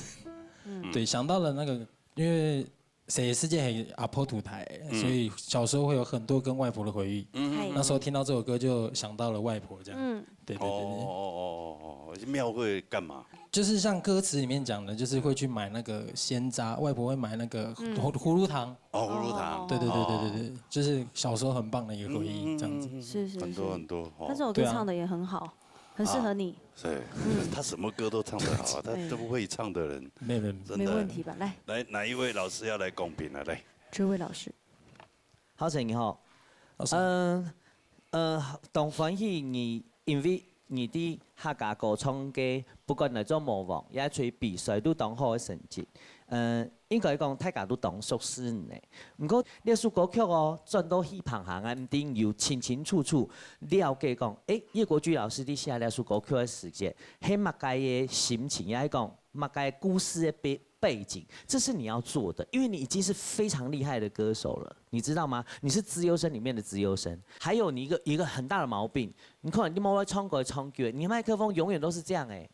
对，想到了那个，因为谁世界很阿婆土台，所以小时候会有很多跟外婆的回忆。嘿那时候听到这首歌就想到了外婆这样。嗯，对对对对，哦哦哦哦，庙会干嘛？就是像歌词里面讲的，就是会去买那个仙楂，外婆会买那个葫葫芦糖。哦，葫芦糖。对对对对哦对对，就是小时候很棒的一个回忆，这样子。嗯是是是很多很多。哦但是我觉得唱的也很好，很适合你。对，他什么歌都唱得好，他都不会唱的人，没有没有，真的。没问题吧？来，来，哪一位老师要来公平了？来，这位老师，好，你好。老师嗯呃，当欢喜你，因为你的客家歌唱个，不管来做模仿，也在比赛都当好的成绩。嗯，应该讲大家都当熟悉你呢。不过这首歌曲哦，轉到戲棚下，𠊎毋定有清清楚楚了解講，誒，葉國居老師在寫這首歌曲的時節，係麼个个心情，也係講麼个故事的背背景，這是你要做的，因為你已經是非常厲害的歌手了，你知道嗎？你是資優生裡面的資優生，還有你一個一個很大的毛病，你看你莫唱歌唱久，你麥克風永遠都是這樣哎，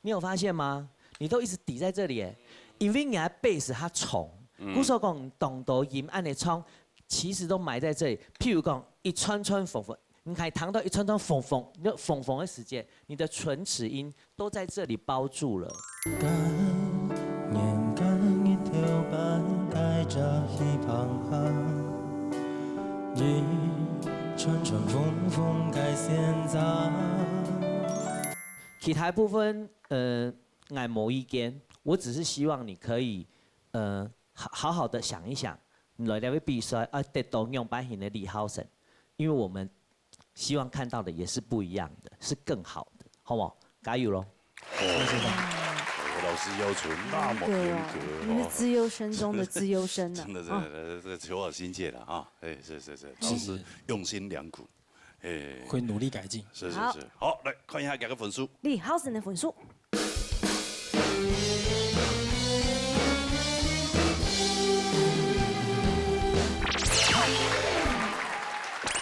你有發現嗎？你都一直抵在這裡哎，因為你的 bass 它重，故所講當多音按呢唱，其實都埋在這裡。譬如講一串串縫縫，你可以彈到一串串縫縫，你就縫縫的時間，你的唇齒音都在這裡包住了。年間一條板，帶著希望行，一串串縫縫个仙蹤。其他部分，呃，𠊎無意見，我只是希望你可以，呃，好好好的想一想，你來這位比賽啊，得到仰般型的李浩森，因為我們希望看到的也是不一樣的，是更好的，好不好？加油嘍！哦，老師要求那么严格，你是资优生中的资优生呢真。的真的，这个求好心切了啊！哎，是是是，老师用心良苦，哎，会努力改进。是是是，好，来看一下这个分数。李浩森的分数，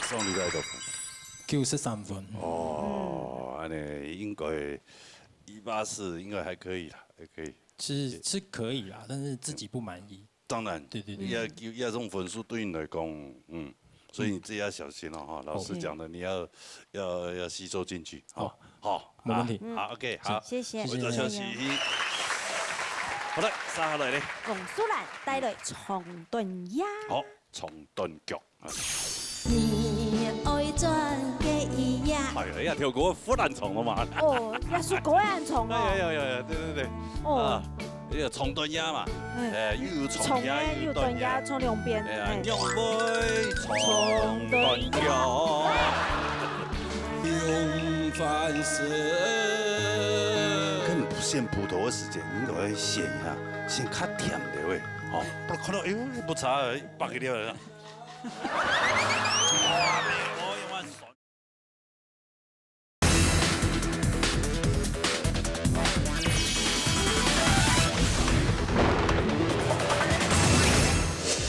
上礼拜的分九十三分。哦，按呢应该一八四应该还可以啦，还可以。是是可以啦，但是自己不满意。当然，对对对要要这种分数对你来讲，嗯，所以你自己要小心了哈。老师讲的，你要要要吸收进去，好，好，没问题啊好，OK，好，谢谢我们休息。好了，接下来呢？王淑兰带来唱段呀。好，唱段脚。你愛轉个一夜。哎呀，要跳过湖南唱了嘛。哦，要是国外唱哦。哎呀呀呀呀，对对对，哦啊，，要唱段呀嘛，嗯哎，又有唱呀唱呀又段呀，又段呀。唱两遍。哎呀，哎让我唱段脚。用饭食。跟你选葡萄的时间，你应该选一下，选较甜的喂，哦，不然看到哎呦不差，一百个了。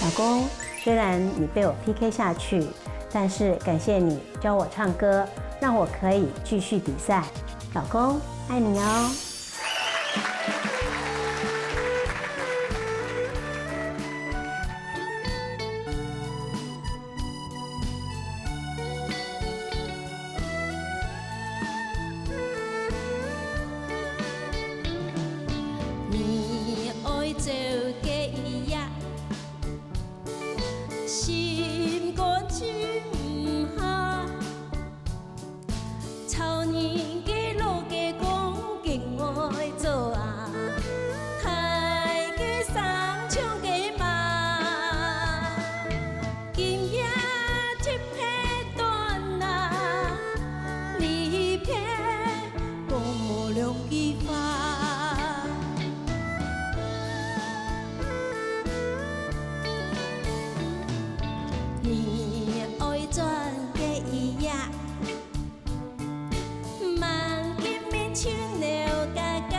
老公，虽然你被我 P K 下去，但是感谢你教我唱歌，让我可以继续比赛。老公，爱你哦。唱了嘎嘎，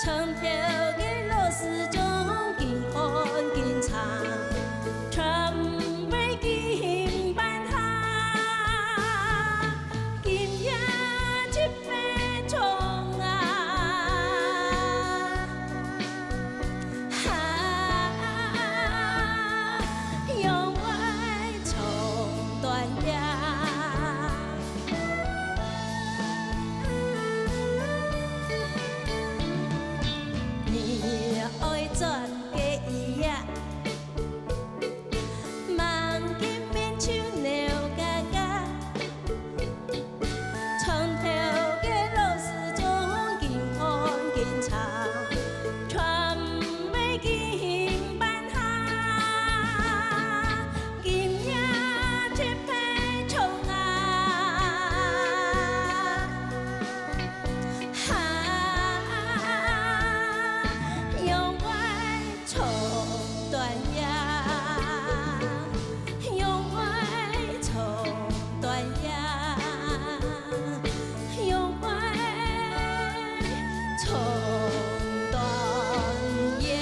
唱跳个老師將緊看緊唱，全為緊辦下，今夜特別唱啊！ 哈，用愛唱段呀。你愛轉个夜，望見面就扭嘎嘎。 長頭个老師將緊看緊唱，全為緊辦下，今夜特別唱啊！哈，用愛唱段呀，用愛唱段呀，用愛唱段呀。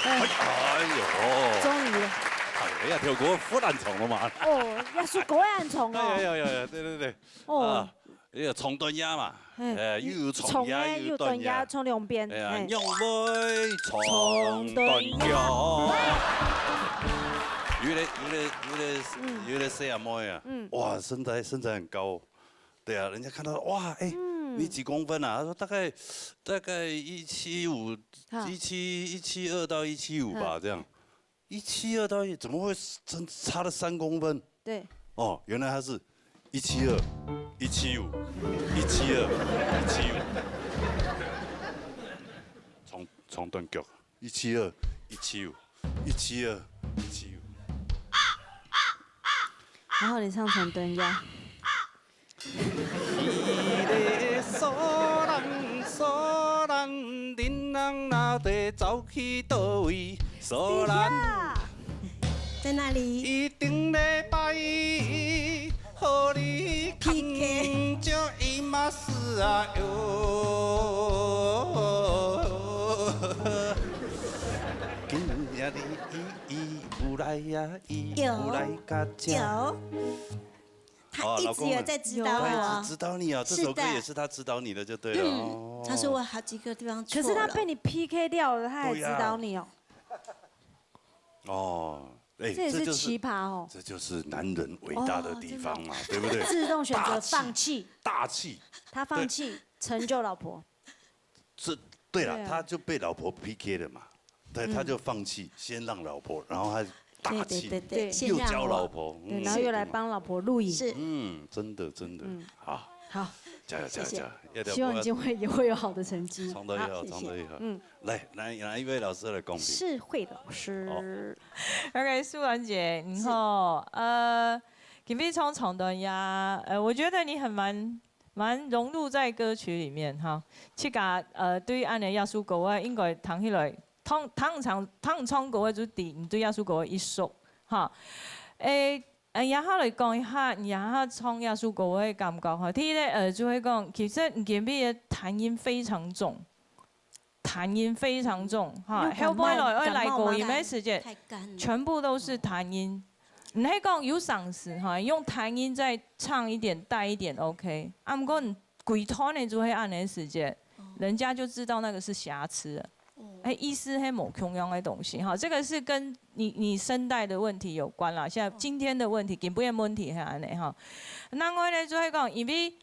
哎，哎呦，終於，哎呀，跳過忽然唱了嘛。哦，耶穌歌也很長哎哦。呀呀呀，對對對，哦啊，，這個唱段呀嘛，嘿哎，又有唱呀，長呀又有段呀又短呀，。唱兩遍。哎呀，嘿仰會唱段呀。有的有的有的有的細阿妹啊，嗯哇，身材身材很高，對啊，人家看到哇，哎，嗯你幾公分啊？他說大概大概一七五，哈一七一七二到一七五吧，這樣，一七二到一，怎麼會差差了三公分？對，哦，原來他是一七二、一七五、一七二、一七五，長長短腳，一七二、一七五、一七二、一七五。然後你唱長短呀。一个索人索人，恁人若得走去倒位？索人。等一下，在哪裡？一頂禮拜，予你 PK 看著伊嘛是啊喲。今日伊伊有來呀，伊有來甲遮。有，他一直有在指导他一我直。指导你啊，这首歌是的也是他指导你的，就对了。嗯，哦他说我好几个地方错了。可是他被你 P K 掉了，他还指导你哦。哦，哎，这也是就是奇葩哦。这就是男人伟大的地方嘛，对不对？自动选择放弃，大气，他放弃成就老婆。这对了，对啊他就被老婆 P K 了嘛，对，他就放弃，先让老婆，然后他大气，对对对对，对先又教让我老婆，嗯对，然后又来帮老婆录影。是嗯，真的真的嗯好，好，加油加油谢谢加油！要不要希望你今天会也会有好的成绩。唱到一个，好谢谢唱到一个嗯，来来来，一位老师来公平。是慧老师。 OK，素兰姐，你好。呃，今天唱唱段呀，呃，我觉得你很蛮蛮融入在歌曲里面哈。自家呃，对于安尼耶稣歌啊，应该听起来，听听唱听唱歌啊，就对你对耶稣歌啊一熟哈。诶，呃，然后来讲一下，你然后唱耶稣歌的感觉哈。第一个呃，就会讲，其实你今天的弹音非常重。 弹音非常重哈，有感冒後背來愛來高音感冒嗎个時節，太乾了。全部都是彈音。你係講有嗓子哈，用彈音再唱一點帶一點OK。啊，毋過你規段的就係恁樣時節，人家就知道那個是瑕疵了。哎，意思係無共樣的東西哈，這個是跟你你聲帶的問題有關啦。現在今天的問題，今晡日問題係恁樣哈。另外呢，就係講，因為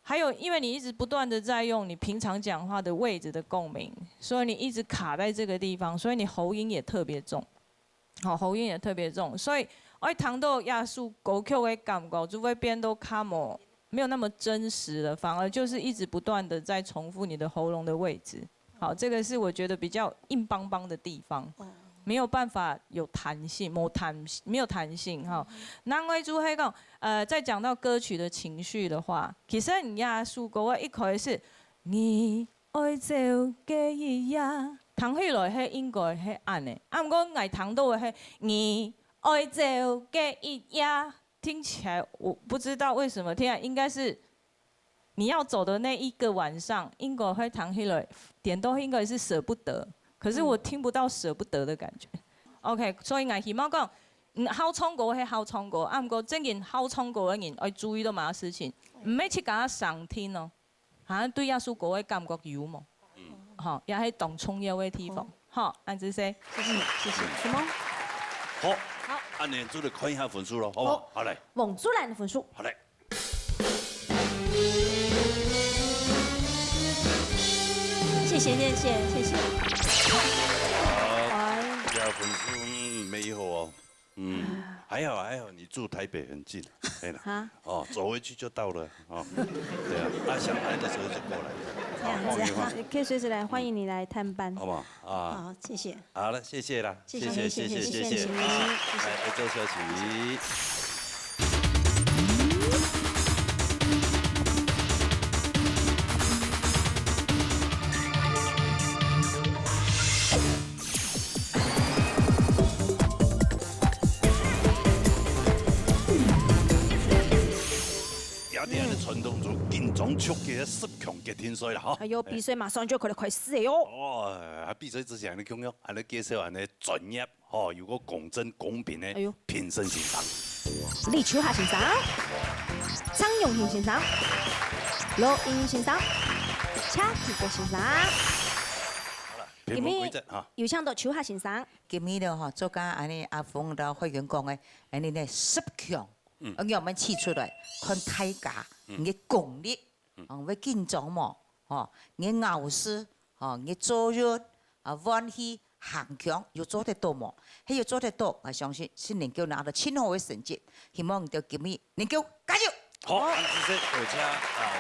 還有，因為你一直不斷的在用你平常講話的位置的共鳴，所以你一直卡在這個地方，所以你喉音也特別重。好，喉音也特別重，所以愛聽到耶穌歌曲的感覺就會變到較無沒有那麼真實了，反而就是一直不斷的在重複你的喉嚨的位置。好，這個是我覺得比較硬邦邦的地方。沒有辦法有彈性，沒彈，沒有彈性哈。另外就係講，呃，在講到歌曲的情緒的話，其實你耶穌歌一開始，你愛走个一夜，聽起來係應該係恁呢。啊，毋過𠊎聽到个係你愛走个一夜，聽起來我不知道為什麼，聽起來應該是你要走的那一個晚上，應該會聽起來，顛倒應該是捨不得。可是我聽不到捨不得的感覺。OK，所以𠊎希望講，嗯，好唱歌係好唱歌，啊，毋過正經好唱歌个人愛注意到麼个事情，毋係自家上聽哦。 哈，對這首歌个感覺有無？嗯。吼，也係當重要个地方。吼，恁仔細。謝謝，謝謝。什麼？好，好。恁樣就來看一下分數咯，好不好？好。好，來。王祖藍的分數。好，來。謝謝念線，謝謝。好，哎。這分數，嗯，沒有哦。 嗯，還好，還好，你住台北很近，對了。哈？哦，走回去就到了，哦。對啊，啊，想來的時候就過來，這樣子啊，哦，晃一晃。可以隨時來，歡迎你來探班。好不好？啊。好，謝謝。好了，謝謝啦，謝謝，謝謝，謝謝，謝謝，謝謝，謝謝。啊，謝謝。來，歐洲小姐。 也係傳統做緊張刺激个十強決定賽啦，吼。哎喲，比賽馬上就要開始了喲。哦，啊，比賽之前，你共樣，恁樣介紹恁樣專業，吼，又過公正公平个，哎喲。評審先生。李秋霞先生，張永平先生，羅英先生，車啟國先生。好了，評分規則哈。有請到秋霞先生。 今日呢，吼，就像恁樣阿峰摎會員講个，恁樣呢，十強，嗯。愛仰般試出來，看大家，嗯。你个功力，嗯。哦，會緊張無？吼，你个咬字，吼，你个做人，啊，運氣，行腔，有做得到無？係有做得到，𠊎相信係能夠拿到盡好个成績。希望你兜今日能夠加油！好，恁仔細，多謝啊，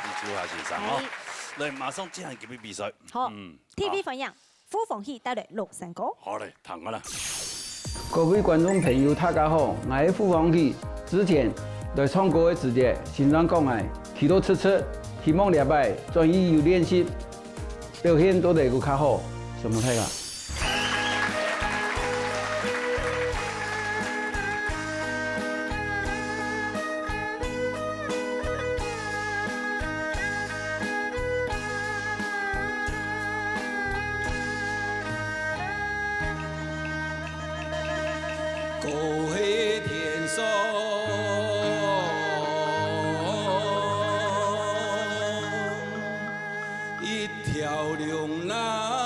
李秋霞先生吼。哎。來，馬上進行今日比賽。好，嗯，T V好。反應。 傅鳳喜帶來六三歌。好嘞，聽啊啦。各位觀眾朋友，大家好，𠊎係傅鳳喜。之前來唱歌个時節，先生講𠊎企到直直，希望這擺轉去有練習，表現做得更加好。承蒙大家。 高飛天上，一條龍啊，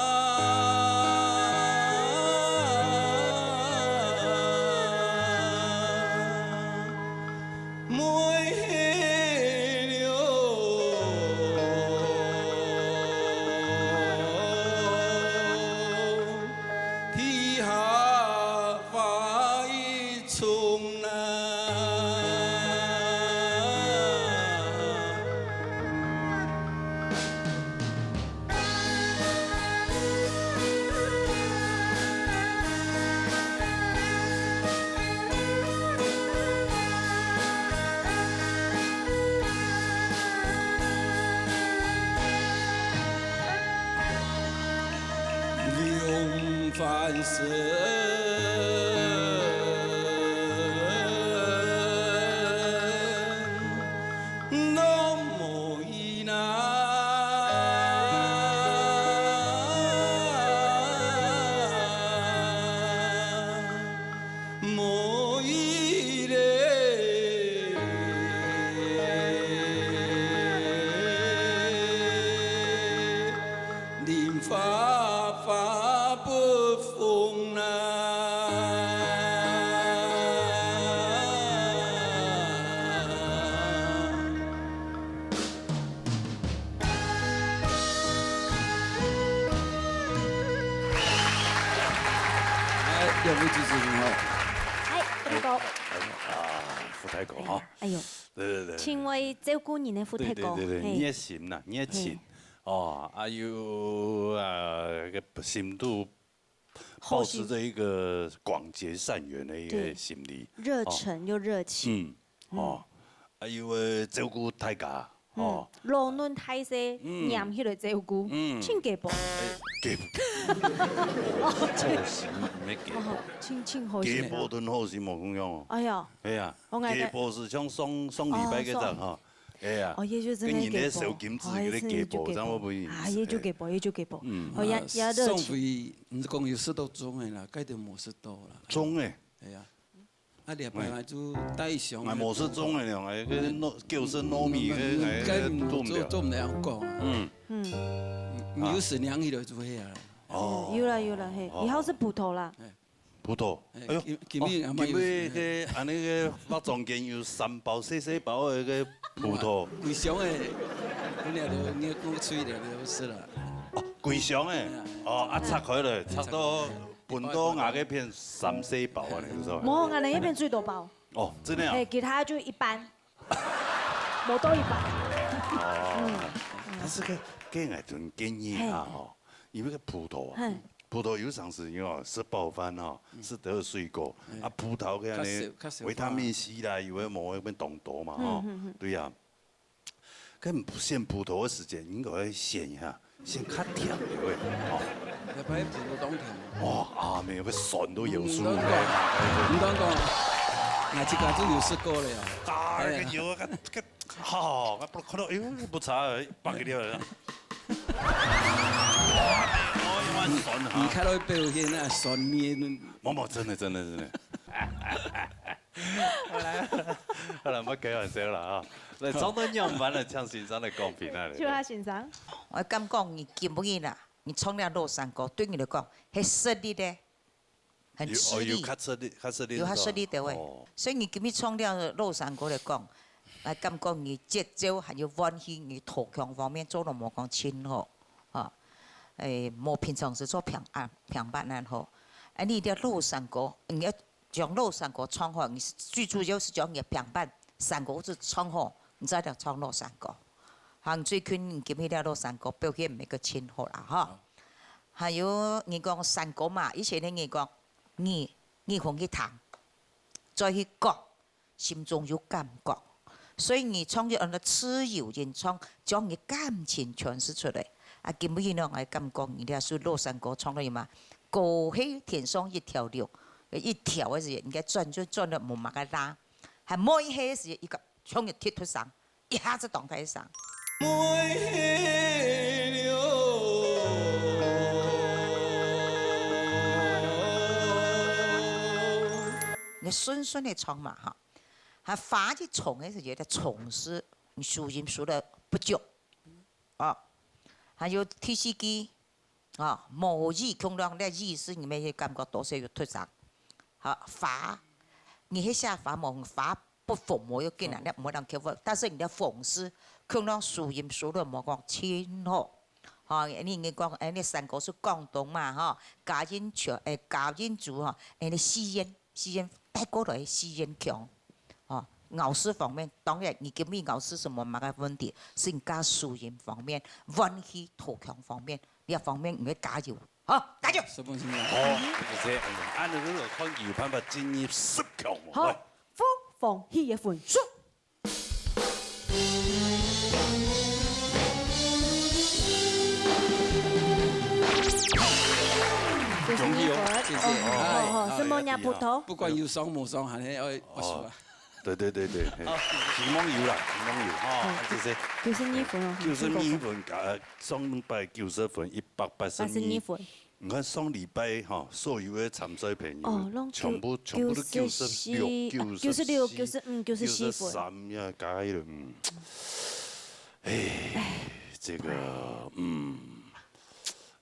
每 地下花一叢啊。 哎，兩位主持人好。哎，大哥。啊，傅大哥哈。哎呦，對對對。親愛照顧人个傅大哥，對對對對，嘿。熱心吶，熱情。嘿。哦，啊，又，呃，个深度 保持著一個廣結善緣的一個心理。對。熱忱又熱情。哦。嗯，哦，啊，又會照顧大家，哦，老嫩大細，嗯。黏起來照顧，嗯。真雞婆。哎，雞婆。哦，真好心，毋係雞婆。哦，真，真好心。雞婆真好心，無共樣哦。哎呀，哎呀，𠊎个雞婆係像上，上禮拜該隻哦，哈。哎呀，哦，也就真个雞婆。跟人家小金子，哦，也是，也就雞婆。這樣會不會？啊，也就雞婆，也就雞婆。嗯。哦，也，啊，也熱情。上回你講有食到粽个啦，該就無食到啦。粽个？哎呀。 啊，禮拜𠊎就帶上。𠊎無食粽个了，𠊎个糯，叫食糯米个，𠊎个做，做毋了。做毋了講啊。嗯。嗯。你有時量起來就會啊。哦。嗯，有啦，有啦，嘿，哦。以後係葡萄啦。哎。葡萄，哎，哎喲，今，今日哦，阿媽有，今日个，恁呢个化妝間有三包細細包个个葡萄。幾箱个，本來都，你講吹了就係啦。哦，幾箱个，哎呀。哦，啊，拆開來，拆到 分到𠊎該片三四包啊，你知道嗎？無，𠊎等該片最多包。哦，真的啊？嘿，其他就一半，無到一半。哦，嗯。但是該，該𠊎就建議啊，嘿。吼，因為該葡萄啊，嘿。葡萄有常時因為哦，食飽飯哦，嗯。食得水果，嘿。啊，葡萄个呢，較少，較少維他命C啦，有个無个變當多嘛，嗯，吼，嗯，嗯。對呀。 該選葡萄个時節，應該愛選一下，選較甜个，哦。要不然葡萄當甜。哦，啊，沒有，該酸都有輸。嗯，毋通講，毋通講，𠊎自家都有食過了呀。啊，哎呀。該有啊，該，該，好，該不，看到，哎喲，不差，放給你了。哦，有點酸哈。你看到表現啊，酸面。無，無，真的，真的，真的。 好啦，好啦，莫開玩笑啦啊！來，唱到仰般了，請先生來講評啊。就他先生。𠊎感覺你今晡日啦，你唱了老山歌，對你來講，係食力个，很吃力。有，哦，有較食力，較食力个。有較食力个喂。哦。所以你今日唱了老山歌來講，𠊎感覺你節奏還有換氣，你頭腔方面做得無講盡好，哈。誒，無平常時做平，啊，平板恁好。哎，你這老山歌，你愛 將老山歌唱好，你最主要係將你个平板山歌就唱好，你再來唱老山歌。好，最近你今日个老山歌表現毋係个盡好啦，哈。好。還有你講山歌嘛，以前个人講，你，你耳空去聽，再去講，心中有感覺。所以你唱就按照自由吟唱，將你感情詮釋出來。啊，今晡日呢，𠊎感覺你這首老山歌唱到嘛， 歌係天上一條路，一條个時，人家轉就轉了無麼个啦，還無一下个時，一個像一踢出聲，一下子當大聲。無一下了。你順順个唱嘛哈，還花一重个時，有點重視，你輸音輸得不足。哦，還有第四句， 哦，無意，共樣這意思你們也感覺多少有突然。好，花，你係寫花無，花不紅無要緊啊，嗯。你毋好當客戶，但是你个紅字，共樣輸音輸了無講盡好。吼，你，你講，哎，你山歌係廣東嘛，吼，加音全，哎，加音組，吼，哎，你四縣，四縣帶過來四縣腔。 哦，咬字方面，當然你今日咬字係無麼个問題，係你加輸音方面、換氣、頭腔方面，這方面你愛加油，好，加油！十分鐘了。好，謝謝。恁樣就看有辦法進入十強無？好，來。鳳凰喜悅分數。恭喜哦，謝謝。哦，好，好，好，哎，什麼呀，好，葡萄？不管有爽無爽，還係愛，愛輸啊。哦。 對，對，對，對，嘿。好。希望有啦，希望有，吼，嗯，謝謝。九十二分哦，九十二分，呃，上禮拜九十分，一百八十二。八十二分。你看上禮拜，吼，所有个參賽朋友，哦，攏九，全部，全部都九十六，九十四，九十六，九十，嗯，九十四分。九十三呀，加起來，嗯。唉，唉。這個，嗯。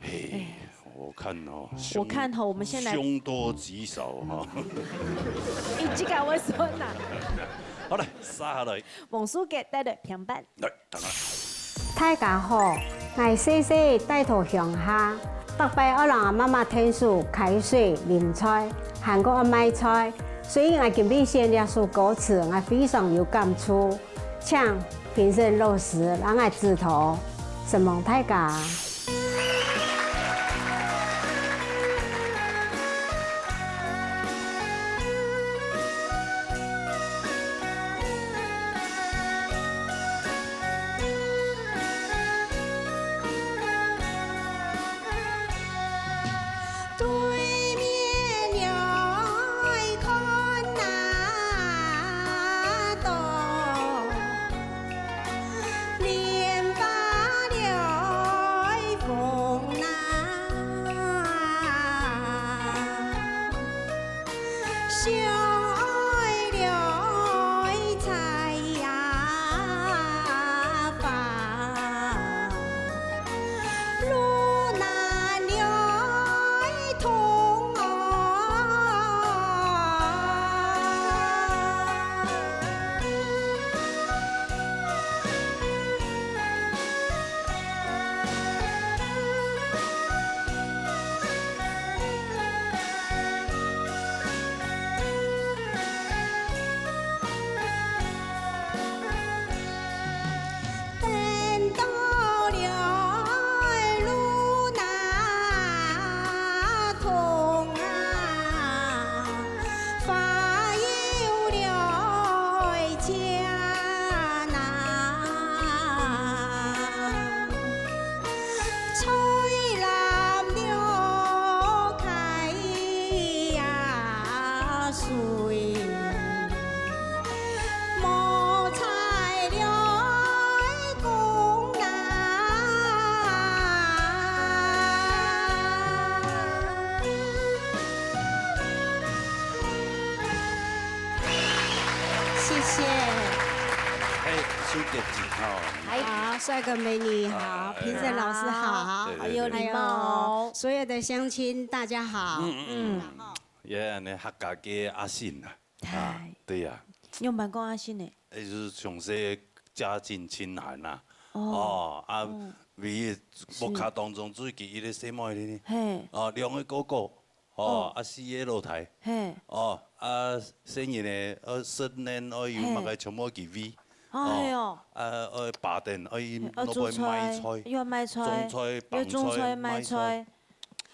嘿，哎。我看哦，我看吼，我們先來凶多吉少哈。你這個會算哪？好，來，接下來。王書記帶來評判。來，等下。大家好，𠊎細細戴在鄉下，逐擺愛摎阿媽媽𢯭手㧡水、淋菜，還過愛賣菜，所以𠊎今晡日選這首歌詞，𠊎非常有感觸。 請評審老師摎𠊎指導，承蒙大家。无材料的功能。谢谢。嘿，收结束吼。好，帅哥美女好，评审老师好，对对对还有礼貌，所有的乡亲大家好。嗯嗯嗯，也安尼客家个阿信啊，啊，对呀，用办公阿信呢？也就是从小家境清寒啊，哦，哦啊，唯一屋下当中最记一个細妹呢，嘿，哦，两个哥哥，哦，啊四个老弟，嘿，哦啊，生日呢，呃，新年哦，有嘿么个全部给喂，哎哟，啊，呃，八点，哦，伊要落去卖菜，又要卖菜，种菜、又绑菜、种菜卖卖菜。菜，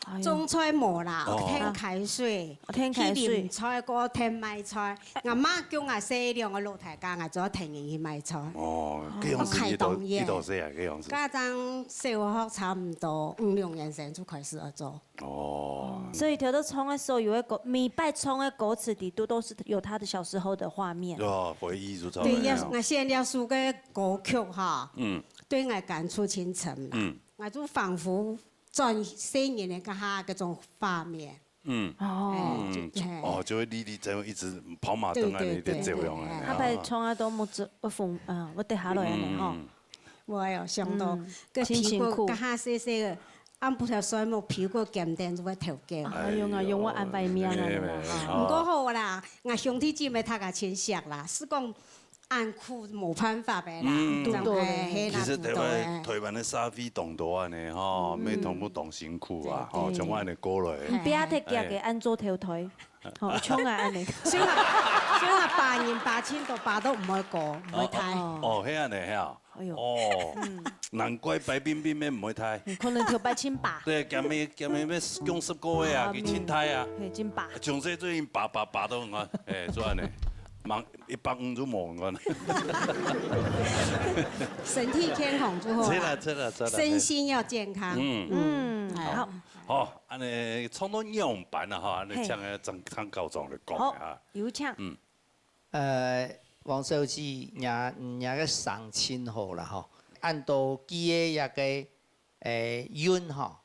哎哟种菜无啦，哦添开水，添开水去淋菜个添卖菜。阿妈叫阿細两个老弟家，阿做添人去卖菜。哦，这样子一头一头是啊，这样子。家长小学差不多五六年生就开始要做。哦，所以头都唱个所有的歌，每摆唱个歌词里肚都是有他的小时候的画面。哦，回忆如潮对，那样。我现在要说个歌曲哈，嗯对我感触真深啦。嗯我就仿佛转生人的个哈，这种画面。嗯哦，嗯，哦，就会历历在目，一直跑马灯啊，对对你在走样啊。对对他把唱啊都木子，我疯，嗯，我得下来了吼。我有想到嗯，个皮真辛苦个个哈细细个，暗晡头睡目皮个咸蛋就会头叫。哎呦啊，用我安排面啊，哎你啊哎哈不过好啦，我兄弟姊妹大家真惜啦，是讲俺苦没办法呗啦，嗯这样对嘿嘿啦，其实台不多湾哎。台湾的沙飞懂得啊呢，哈，每同不懂辛苦啊，哈，对从外的过来。你不要再嫁给安做头头，吼，像啊安尼。所以啊，所以啊，把人把亲都把都唔会过，唔会太。哦哦，黑暗的黑啊。哎呦哦，难怪白冰冰妹唔会太。可能头白清吧，对，今日今日要用十个月啊，去清胎啊。嘿，真吧。从这最近拔拔拔都很快，哎，做安尼，忙一百五就忙了。身体健康就好啦，真的真的真的。身心要健康。嗯，嗯，哎好，好，安尼唱到样板了哈，安尼嘿请个张张高中来讲好啊。，有请。嗯呃，王小姐，若若个生真好啦吼，按到佢个一个诶韻吼，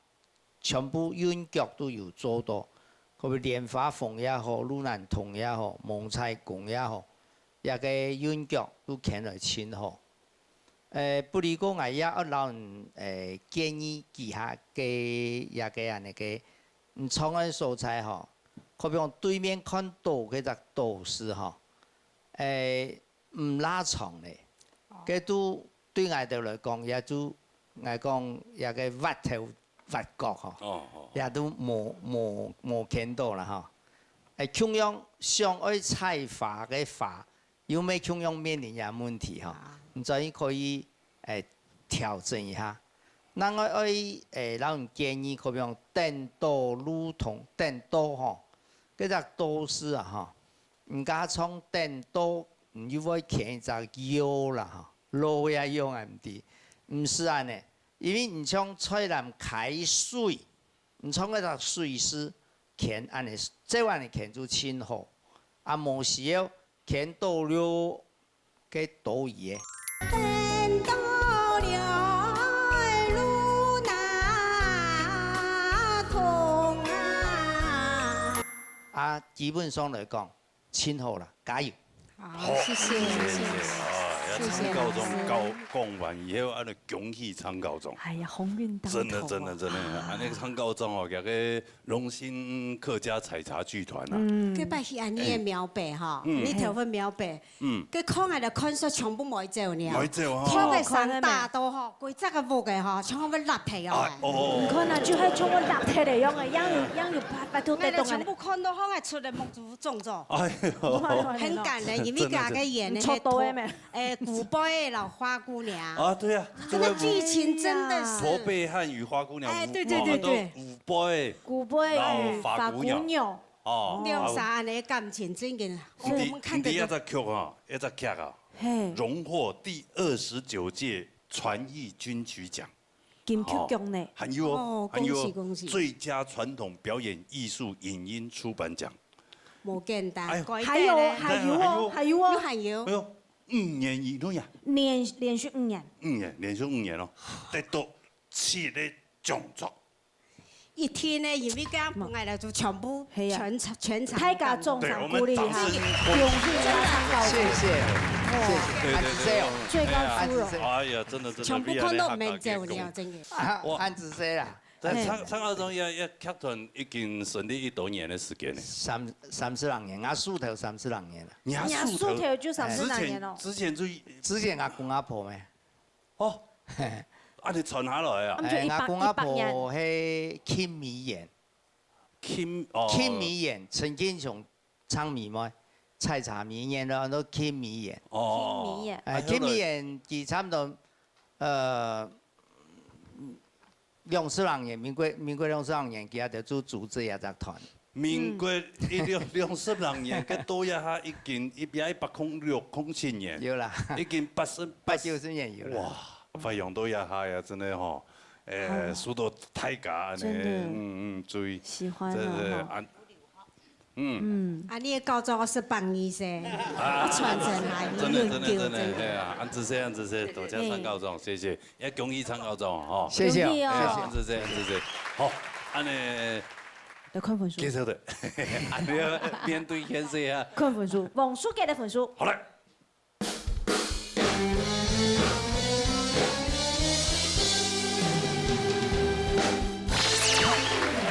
全部韻腳都有做到，可比蓮花紅也好，路南通也好，蒙彩公也好，一个韻腳都牽來真好。誒，不離過𠊎也愛摎你誒建議幾下个一个安尼个，你唱个所在吼，可比講對面看到該隻島嶼吼，誒，毋罅長咧，該都對𠊎兜來講，也就𠊎講一个斡頭斡角吼，哦哦，也都無無無見到啦吼。誒，共樣想愛採花个花， 又乜共樣面臨這問題吼，你所以可以誒調整一下。另外愛誒摎你建議，可比講等到路通，等到吼，該隻島嶼啊吼，你加唱等到，你又會牽一隻腰啦吼，老也腰啊毋知，毋使安尼，因為你像菜籃開水，你唱該隻水勢牽安尼，這安尼牽就真好，啊無需要 牽到了个島嶼个。等到了路那通啊。啊，基本上來講，盡好啦，加油！好，謝謝，謝謝。啊，要唱高中高講完以後，啊，恭喜唱高中。哎呀，鴻運當頭啊真的，真的，真的，啊，那个唱高中哦，有个榮興客家採茶劇團啊，嗯，這擺去安尼个廟背吼，嗯你頭份廟背，嗯，該看下來看煞全部無走了，無走哦看个山打到吼，規隻个屋个吼，全部落忒哦。啊，哦哦，你看啊，就還像我落忒个樣个，樣有樣有白白都哎，得動啊。全部看到吼，哎，出來目珠腫腫，哎呦，很感人，因為佢个演的你戳到的咩？哎，古巴的老花姑娘，啊，對啊，這個劇情真的是駝背漢與花姑娘，哎，對對對對，五波古巴老法古鸟古鳥，哦，兩儕安尼感情真个，哦，你我們看得到。你這隻劇啊，這隻劇啊，嘿，榮獲第二十九屆傳藝金曲獎。金曲獎呢？還有哦哦，還有哦恭喜恭喜最佳傳統表演藝術影音出版獎。無簡單。哎喲。改變呢。還有，還有哦，還有哦。有還有。哎喲，五年以內啊。連，連續五年。五年，連續五年哦，得到七个獎狀。一定呢，因為這樣本來就全部，係啊。全場，全場大家掌聲鼓勵哈，對，我們掌聲恭喜他。恭喜他上高中。謝謝，謝謝，對，對，安子謝哦，對，最高殊榮。哎呀，真的，真的，全部看到毋免走了，真的。啊，哇。安子謝啦。 但蔡，蔡高中也，也劇團已經成立一多年个時間呢。三，三十零年，𠊎數頭三十零年啦。你還數頭？你還數頭就三十零年咯。之前，之前就，之前阿公阿婆咩？哦，啊，你傳下來啊？啊，毋就一百，哎，阿公阿婆係Kim美燕。一百年。Kim，哦。Kim美燕，陳建雄 唱美妹，採茶美燕咯，安到Kim美燕。哦。Kim美燕。哎，啊，Kim美燕，佢差毋多，呃，兩十零年，民國，民國兩十零年，佢也就組，組織這隻團。民國一六，兩十零年，該到這下已經一百，一百空六、空七年。有啦。已經八十，八九十年有啦。哇，發揚到這下呀，真的吼，哎，好。受到大家呢，真的。嗯，嗯，注意。喜歡啊，真的，吼。啊， 嗯。嗯。啊，你个高中十八年生，啊，傳承下去，真的，真的，真的，很久，真的。係啊，恁仔細，恁仔細，多謝蔡高中，謝謝，也恭喜蔡高中吼。謝謝，恭喜哦。謝謝。恁仔細，恁仔細。好，恁呢，來看分數。結束了，恁呢面對現實啊。看分數，黃淑潔个分數。好來。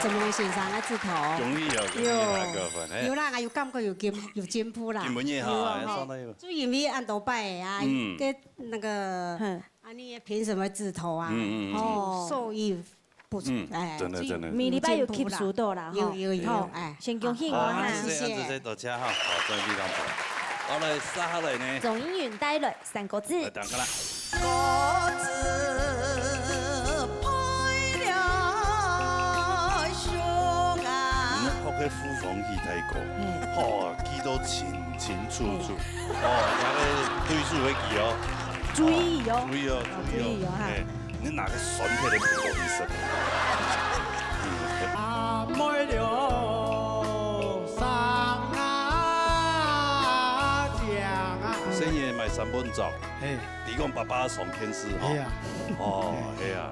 曾榮先生个指導。恭喜哦，恭喜，有。太過分，嘿。有啦，有感覺有進，有進步啦。進步呢，哈，有啊，哎，上到一個。就因為恁多擺啊，嗯。跟那個，嗯。啊，你也評審个指導啊，嗯，嗯，嗯。哦。受益 不錯，嗯，哎，真的，真的。每禮拜有吸收到啦，有，吼。有，有，有，好，哎。先恭喜我哈。好，恁仔細，恁仔細，多謝哈。好，真的非常好。好，來，接下來呢？鍾英允帶來三個字。來，等下啦。果子配了香啊。嗯，學个複方戲太過，嗯。吼，記到清清楚楚。嗯。哦，那個對手會記哦。注意哦。注意哦，注意哦。注意哦，哈。哎。 你拿個酸菜來補一聲。啊，妹了，上啊，講啊。細人買三本粽，嘿。你講爸爸上電視吼。係啊。哦，係啊。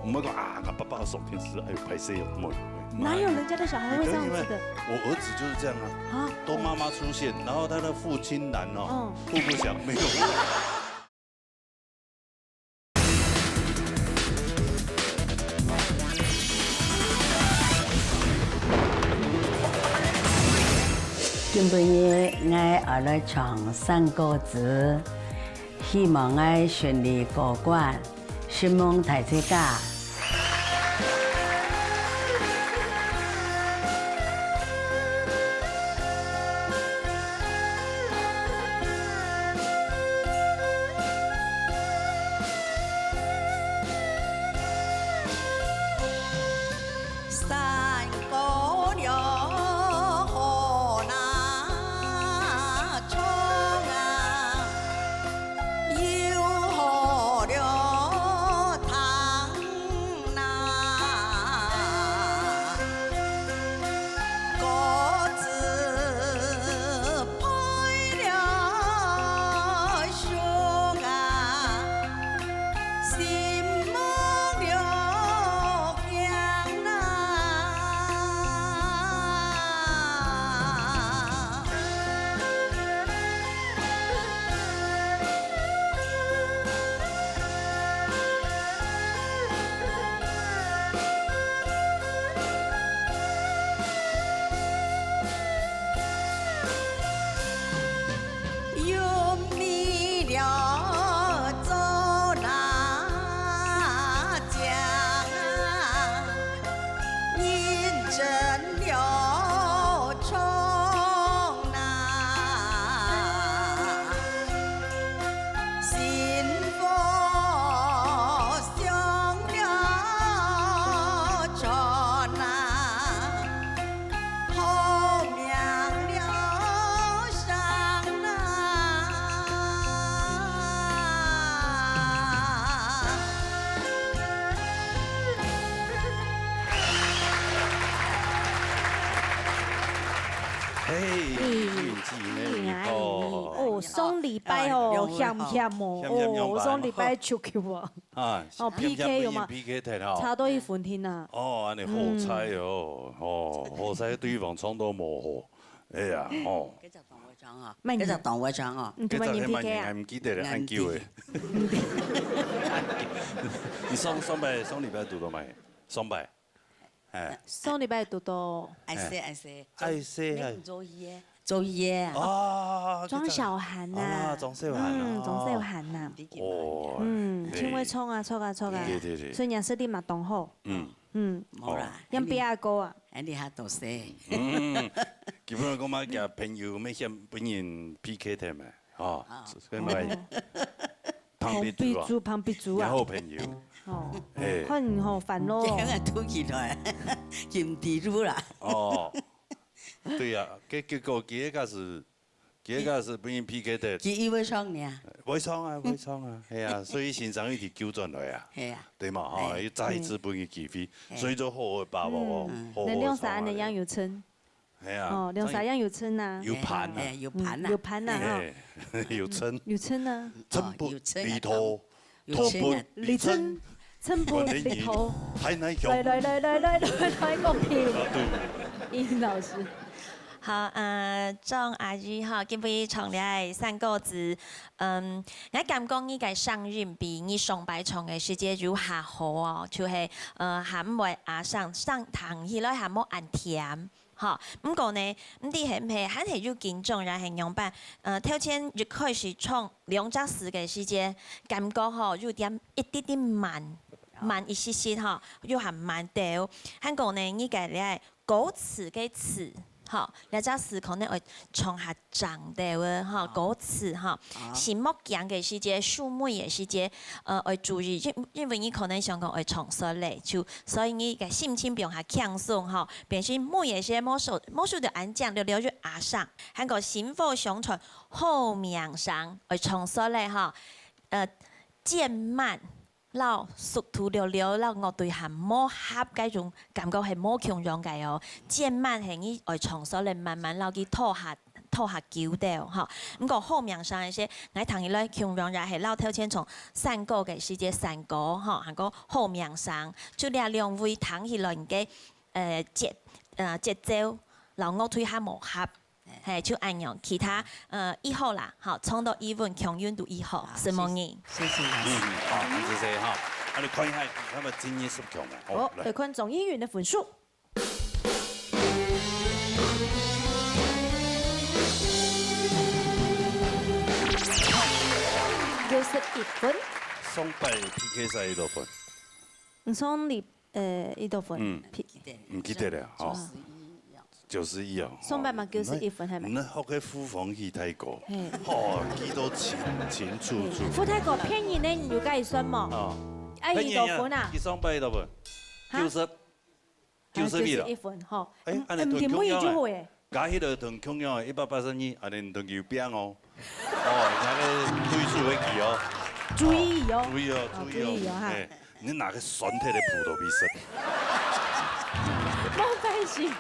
毋好講啊，我爸爸上電視，哎喲，歹勢哦，毋好。哪有人家的小孩會這樣子的？我兒子就是這樣啊，啊？都媽媽出現，然後他的父親男哦，嗯。互不相，沒有。 今晡日𠊎愛來唱《山歌子》，希望𠊎順利過關，承蒙大自家。 山歌了好难唱啊，又好了糖哎呀，哦，上禮拜哦，險險哦，險險哦，上禮拜出去哦，啊，哦，險險PK有嘛？分人PK忒哦。差到一分定啊。哦，恁樣好彩哦，哦，好彩對方唱到無好，哎呀，哦。該隻當會唱啊，慢點。該隻當會唱啊。嗯，這隻慢慢PK啊。𠊎毋記得了，恁久了。你上，上擺，上禮拜堵到無？上擺。 哎。上禮拜堵到。哎，係，哎，係。哎，係，哎。你毋做戲个？做戲个啊。啊，莊小涵吶。啊，莊小涵啊。嗯，莊小涵吶。哦。嗯，對。盡會唱啊，唱啊，唱啊。對，對，對。所以若實力嘛當好。嗯。嗯。無啦。樣比阿哥啊。哎，你還多些。嗯。基本上講嘛，佢朋友乜險分人PK忒嘛，吼。啊。所以嘛，哦。 碰壁豬啊。碰壁豬，碰壁豬啊。你好朋友。哦，嘿。看你好煩咯。這樣突起來，金地路啦。哦，對啊，結，結果佢个假使，佢个假使分人PK忒。佢以為唱呢？會唱啊，會唱啊，係啊，所以先生一直救轉來啊。係啊。對嘛，吼，哎。又再一次分佢機會，哎。所以就好好把握哦，嗯。好好个唱啊。恁樣儕恁樣有撐。 係啊，哦，恁樣儕樣有撐啊。有伴啊。哎，有伴啊。嗯，有伴啊，哈。嘿，有撐。有撐啊。撐不離土，哦，有撐啊。土不離撐，撐不離土。還能雄。來，來，來，講起。啊，對。易老師。好，呃，莊阿姨哈，今晡日唱這个山歌子，嗯，𠊎感覺你个聲音比你上擺唱个時節有較好哦，就係，呃，還毋會啊，聲，聲聽起來還無恁甜。 吼，毋過呢，毋知係毋係還係有緊張，也係仰般。呃，頭前一開始唱兩隻字个時節，感覺吼有點一滴滴慢，慢一息息吼，又還慢兜。還過呢，你个這歌詞个詞，吼，這隻詞可能愛唱較長兜个吼，歌詞吼。 心目鏡个時節，收尾个時節，呃，愛注意，因，因為你可能想講愛唱煞咧，就，所以你个心情放較輕鬆吼，變成尾个時節，無受，無受到恁靚，略略有壓上，還過薪火相傳，好名聲，愛唱煞咧吼，呃，漸慢， 摎速度略略，摎樂隊還無合，該種感覺係無共樣个哦。漸慢係你愛唱煞咧，慢慢摎佢拖下，拖下久兜，吼。毋過好名聲个時，𠊎聽起來共樣也係摎頭前唱山歌个時節山歌，吼，還過好名聲，就這兩位聽起來个，呃，節，呃，節奏，摎樂隊還無合。 嘿，就恁樣，其他，呃，一號啦，好，唱到一分，共樣都一號，承蒙你。謝謝老師。嗯，好，恁仔細哈。啊，你看一下，他們今年十強嘛，哦，好，來。來看總英語的分數。九十一分。上擺PK賽幾多分？嗯，上禮 呃，幾多分？嗯，毋記得了，吼。九十一哦。上擺嘛九十一分，係無？你學个複方戲太過，嘿。吼，記到清清楚楚。嘿，傅太哥，騙人呢，你有該算無？哦。哎，幾多分啊？佢上擺幾多分？哈？九十，九十一了。啊，九十一分，吼。哎，嗯，恁樣同共樣啊。毋係，無就好誒。 加起來同共樣个一百八十二，恁樣同佢有病哦。哦，那個對手會記哦。注意哦。哦，注意哦，哦，注意哦。注意哦，哈。哎，你拿個酸甜个葡萄皮食。無關係，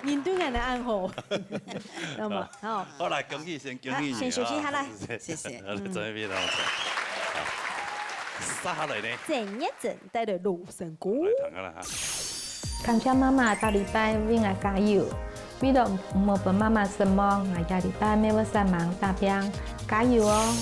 人對𠊎个恁好。那麼，好。好啦，恭喜先，恭喜你啊。好，先休息下來。謝謝。好，準備好。好。接下來呢？鄭業珍帶來《老山歌》。來，聽下啦哈。 感謝媽媽逐禮拜為𠊎加油，為了毋好分媽媽失望，𠊎這禮拜乜會煞猛打拚，加油哦！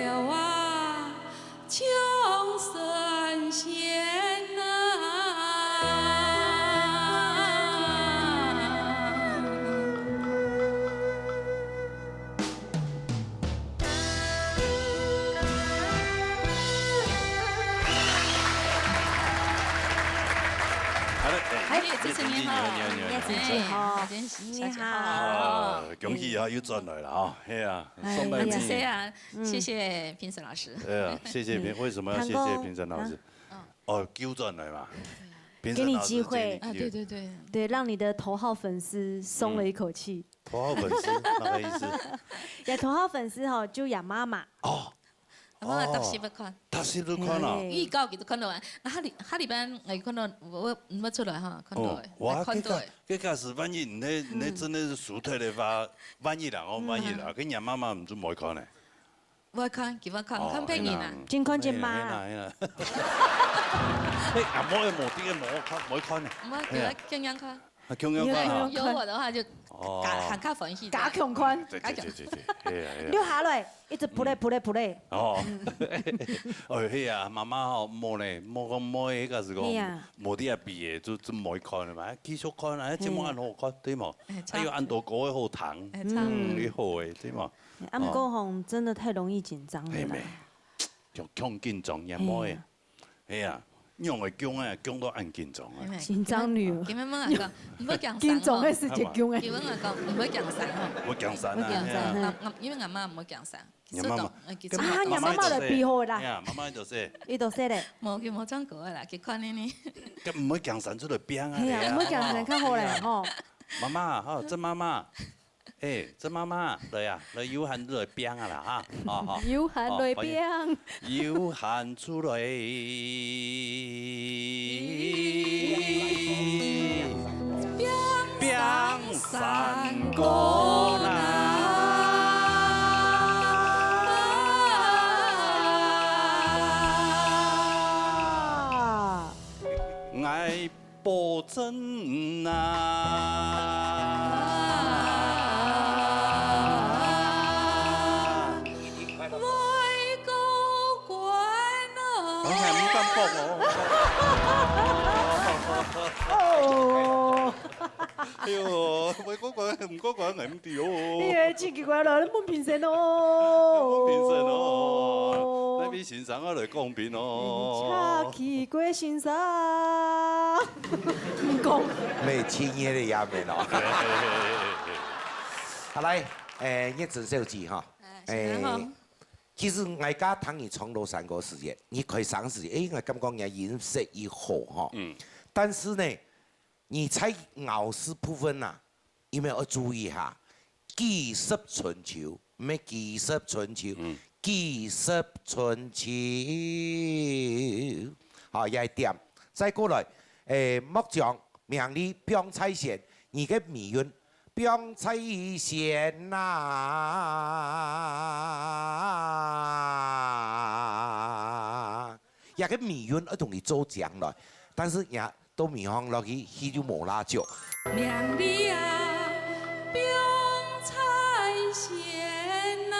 啊，像神仙啊。好的，哎，哎，主持人好。你好，你好，你好，你好。哎，主持人好。哎，主持人好。啊，恭喜啊，又轉來了啊，嘿啊，哎，上擺你好。主持人啊，嗯。謝謝評審老師。哎呀，謝謝評，嗯。為什麼要謝謝評審老師？唐哥，啊。哦，又轉來嘛。評審老師給你機會。給你機會。啊，對，對，對。對，讓你的頭號粉絲鬆了一口氣。嗯。頭號粉絲，那個意思？呀，頭號粉絲吼，就阿媽媽。哦。 阿媽媽特色要看。哦，特色要看啊。嘿。預告佢都看到啊。啊，下禮，下禮拜，哎，看到，我，我，我出來哈，看到哦，哎，哇，看到哎。這個，這個是萬一你那，你那真的是輸忒的話，嗯。萬一啦，哦，萬一啦，嗯。跟你媽媽毋就毋愛看呢？毋愛看，佢毋愛看，哦，看別人啊。嘿啦。真看真罵啊。嘿啦，嘿啦。哎，阿妹無，這個無看，無看呢。毋愛，哎呀。佢愛看樣看。 啊，共樣看啊。有，有我的話就哦。加，還較歡喜的。加強看。對，對，對，對，對，哎呀，哎呀。留下來，一直play，嗯。play，play。哦。哦，係啊，媽媽吼，無呢，無講無，彼个是講，係啊。無佇遐比的，就，就無看了嘛，繼續看啊，節目恁好看，對無？哎，差。還有恁多歌仔好聽，哎，差。嗯，你好誒，對無？啊，毋過吼，哦。真的太容易緊張了啦。哎，妹，強，強緊張，也無誒。係啊。 哎呀，仰會降啊，降到恁緊張啊？係咩？緊張女。今日問阿公，毋好講啥哦。緊張个時節降个。今日問阿公，毋好講啥哦。毋好講啥啊，毋好講啥，哎呀。啊，啊，因為阿媽毋好講啥。你媽媽，所以講，呃，其實啊，你媽媽就係，哎呀，媽媽就係。伊就係咧。無，佢無唱歌个啦，佢看你呢。該毋好講啥出來變啊，係啊，哎呀。毋好講啥較好咧，吼。媽媽，吼，這媽媽。 哎，這媽媽，來啊，來，有閒就來拚啊啦，哈，吼，吼。有閒來拚。哦，歡迎。有閒出來拚山歌啦。愛 保證啊。哦。哎喲，毋過關，毋過關，𠊎毋知哦。哎呀，真奇怪了，你問評審哦。問評審哦，那位先生啊來公平哦。嗯，真奇怪，先生。毋講。沒情義的也沒咯。好，來，誒，月珍小姐哈，哎，先生好。誒，其實𠊎家聽你唱老山歌時節，你開聲時節，誒，𠊎感覺你音色已好哈。嗯。但是呢，你在咬字部分啊， 因為愛注意哈，幾十春秋，毋係幾十春秋，嗯。幾十春秋。好，這一點。再過來，誒，莫將名利放在先，你个尾韻放在先呐。這个尾韻愛同你做將來，但是也 都毋放落去，佢就無罅著。名利啊，放在先啊。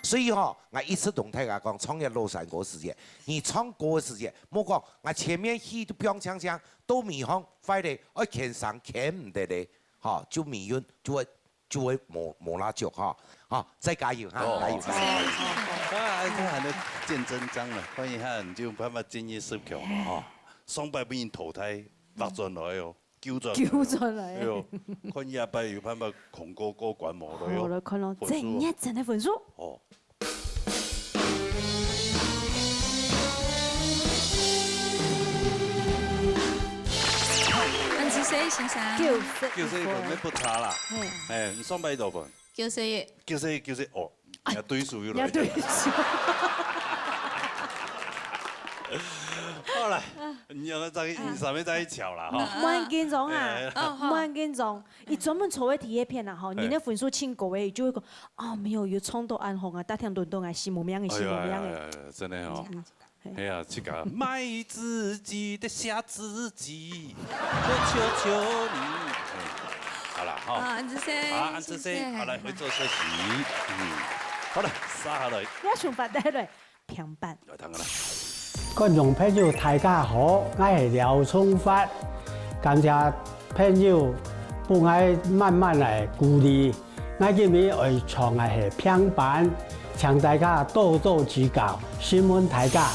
所以吼，𠊎一直同大家講，唱這老山歌時節，你唱歌个時節，莫講𠊎前面去都放淨淨，都毋放，壞咧，愛牽聲牽毋得咧，吼，就尾韻就會 就會無，無罅著哈。好，再加油哈，哦，加油，加油。啊，這還能見真章了，歡迎哈，你就辦法進入十強了哈。上擺分人淘汰，挖轉來哦，救轉來哦。救轉來。哎喲，看下擺有辦法通過過關無了喲。好，來看咯，分數哦。最熱情的分數。哦。 恁仔細，先生。九十一分。九十一分，乜不差啦。嘿。哎，你上擺幾多分？九十一。九十一，九十一，哦，哎，你對手又來。你對手。好了，你要再，你上面再一巧了哈。莫緊張啊，哎，哦，好。莫緊張。 佢專門坐在第一片啊，吼，哎。你个分數盡高誒，佢就會講，哦，沒有，有衝到恁紅啊，大廳輪到𠊎死無命誒，死無命誒。哎呀，哎呀，哎呀，真的哦。嗯，嘿。哎呀，這個賣自己的下自己，我求求你。好啦，吼。啊，恁仔細，啊，恁仔細，謝謝。好，來，回座休息。嗯，好了，續下來。你愛想法帶來，平板。來，聽下啦。觀眾朋友，大家好，𠊎係廖聰發，感謝朋友分𠊎滿滿个鼓勵。 𠊎今日愛唱个係平板，請大家多多指教，承蒙大家。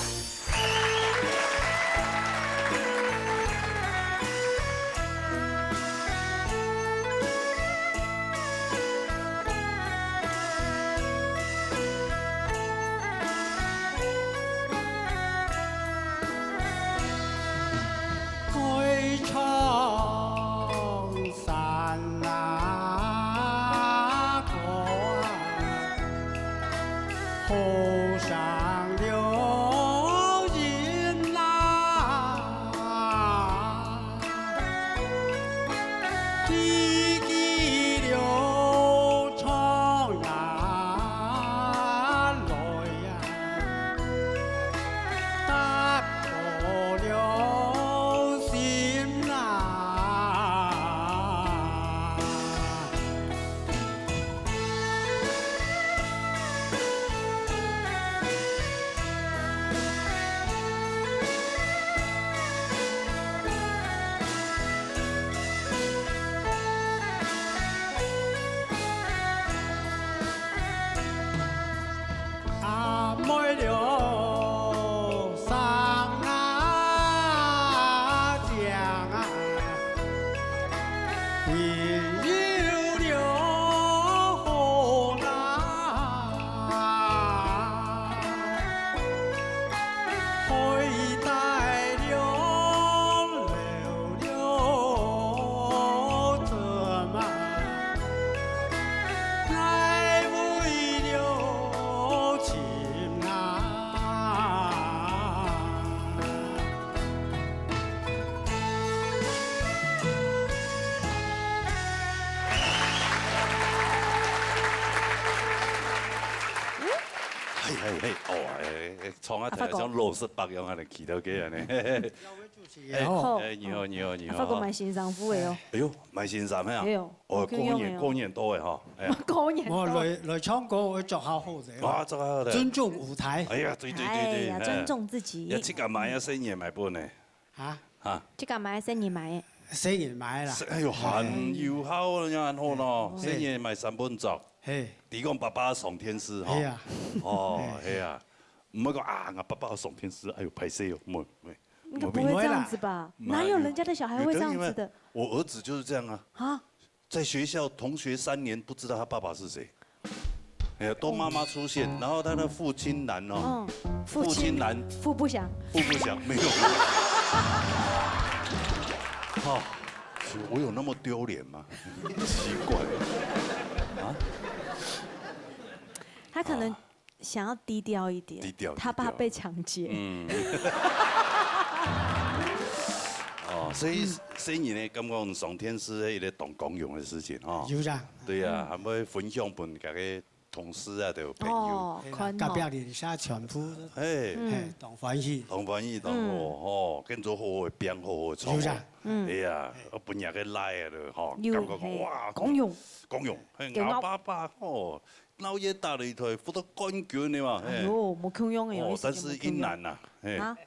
嘿嘿嘿，哦，哎，哎，唱啊，阿發哥。像老师伯樣啊，恁樣企到个啊呢。 哎，好。哎，你好，你好，你好。啊，發哥買新衫褲个哦。哎喲，買新衫啊？哎喲，哦，有共樣个哦。過年，過年到个吼，哎呀。過年到。我來，來唱歌，我著好好个哦。啊，著好好个。尊重舞台。哎呀，對，對，對，對，哎呀，哎。尊重自己。也自家買啊，細人買分呢。啊？啊？自家買，細人買个。細人買啦。是，哎喲，還有孝了，恁好咯，哎。細人買三本冊。嘿。你講爸爸上電視吼。嘿啊。哦，嘿。嘿啊。毋會講啊，我爸爸上電視，哎喲，歹勢哦，毋會，毋會。 應該不會這樣子吧？沒有啦。哪有人家的小孩會這樣子的？有的，因為我兒子就是這樣啊。啊？在學校，同學三年不知道他爸爸是誰。哎呀，都媽媽出現，然後他的父親欄哦，嗯，父親，父親欄，父不詳。父不詳，沒有。哦，我有那麼丟臉嗎？奇怪。啊？他可能啊。 想要低調一點，低調，他怕被搶劫。低調。嗯。哦，所以，嗯。所以你呢，感覺上電視係一個當光榮个事情吼？有啦。對啊，嗯。還會分享分自家个同事啊，都有朋友。哦，嘿啦，看吼。隔壁鄰舍全部，嘿。嗯。嘿，當歡喜。當歡喜，當好，嗯。吼，跟著好好變，好好唱。有啦。嗯。哎呀，分人个like啊，吼，有，感覺講，嘿，哇，光榮。光榮，嘿，對，𠊎爸爸，吼， 鬧熱打擂台，獲得冠軍个嘛，嘿。哎喲，無共樣个，哦，有一時節無共樣。但是困難吶，嘿。啊？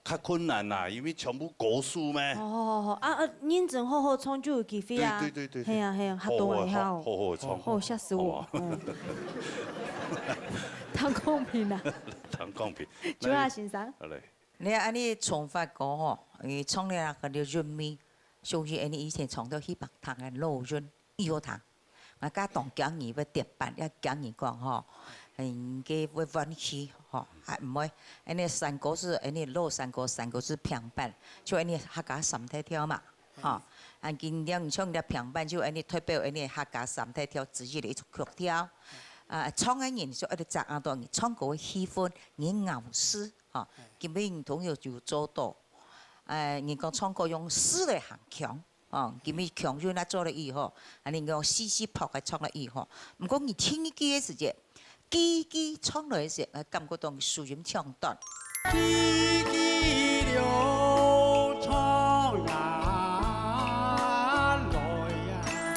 較困難吶，因為全部高手咩。哦，好，好，好，啊，啊，認真好好唱就有機會啊。對，對，對，對。係啊，係啊，較多會曉。好好，好好唱。哦，嚇死我。好啊。嗯。當公平啊。當公平。朱亞先生。好嘞。你恁呢唱法歌吼，你唱了那個韻味，屬於恁呢以前唱到去北潭个老韻。 以後聽。𠊎家當驚你會跌板，也驚你講吼，嗯，該會換氣吼，啊，毋會，恁呢山歌係，恁呢老山歌，山歌係平板，就恁呢客家三大調嘛，吼。啊，今天像這平板就恁呢代表恁呢客家三大調之一个一種曲調。啊，唱个人就恁呢掌握到你唱歌个氣氛，你咬字，吼，今日你同學就做到。呃，人講唱歌用字來行腔。 哦，今日腔韻啊做了以後，恁呢用四四拍个唱了以後，毋過你聽一句个時節，句句唱落个時節，呃，感覺到你收音唱短。句句流暢啊，來啊。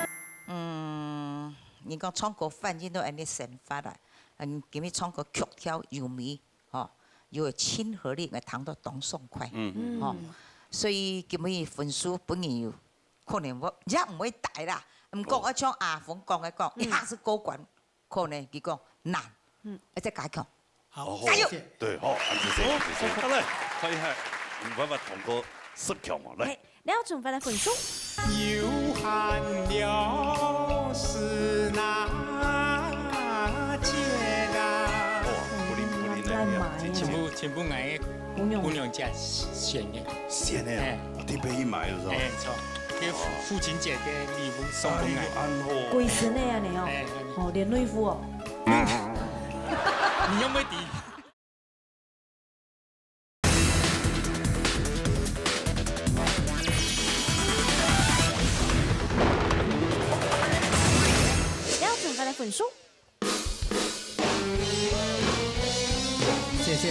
講唱歌反映到𠊎个生活啊，嗯，今日唱歌曲調優美，吼，又有親和力，𠊎聽到當爽快，嗯嗯吼。所以今日分數本人有可能我也毋會低啦，毋過我像阿峰講个講，一下子過關，可能佢講難，嗯，而且加強。好，加油。謝謝。對，好，恁仔細，恁仔細。好，來，看一下，有辦法通過十強無？來。 嘿，了，準備來分數。有限了是那姐啦。哇，不靈不靈的，真全部全部𠊎个姑娘姐選个。選个啊，哎。我特別去買个是吧？哎，著，給父父親節个禮物送分𠊎。哎，恁好。貴身个恁呢哦，哎，恁呢。哦，連內褲哦。你用不著。 了，準備來分數。謝謝。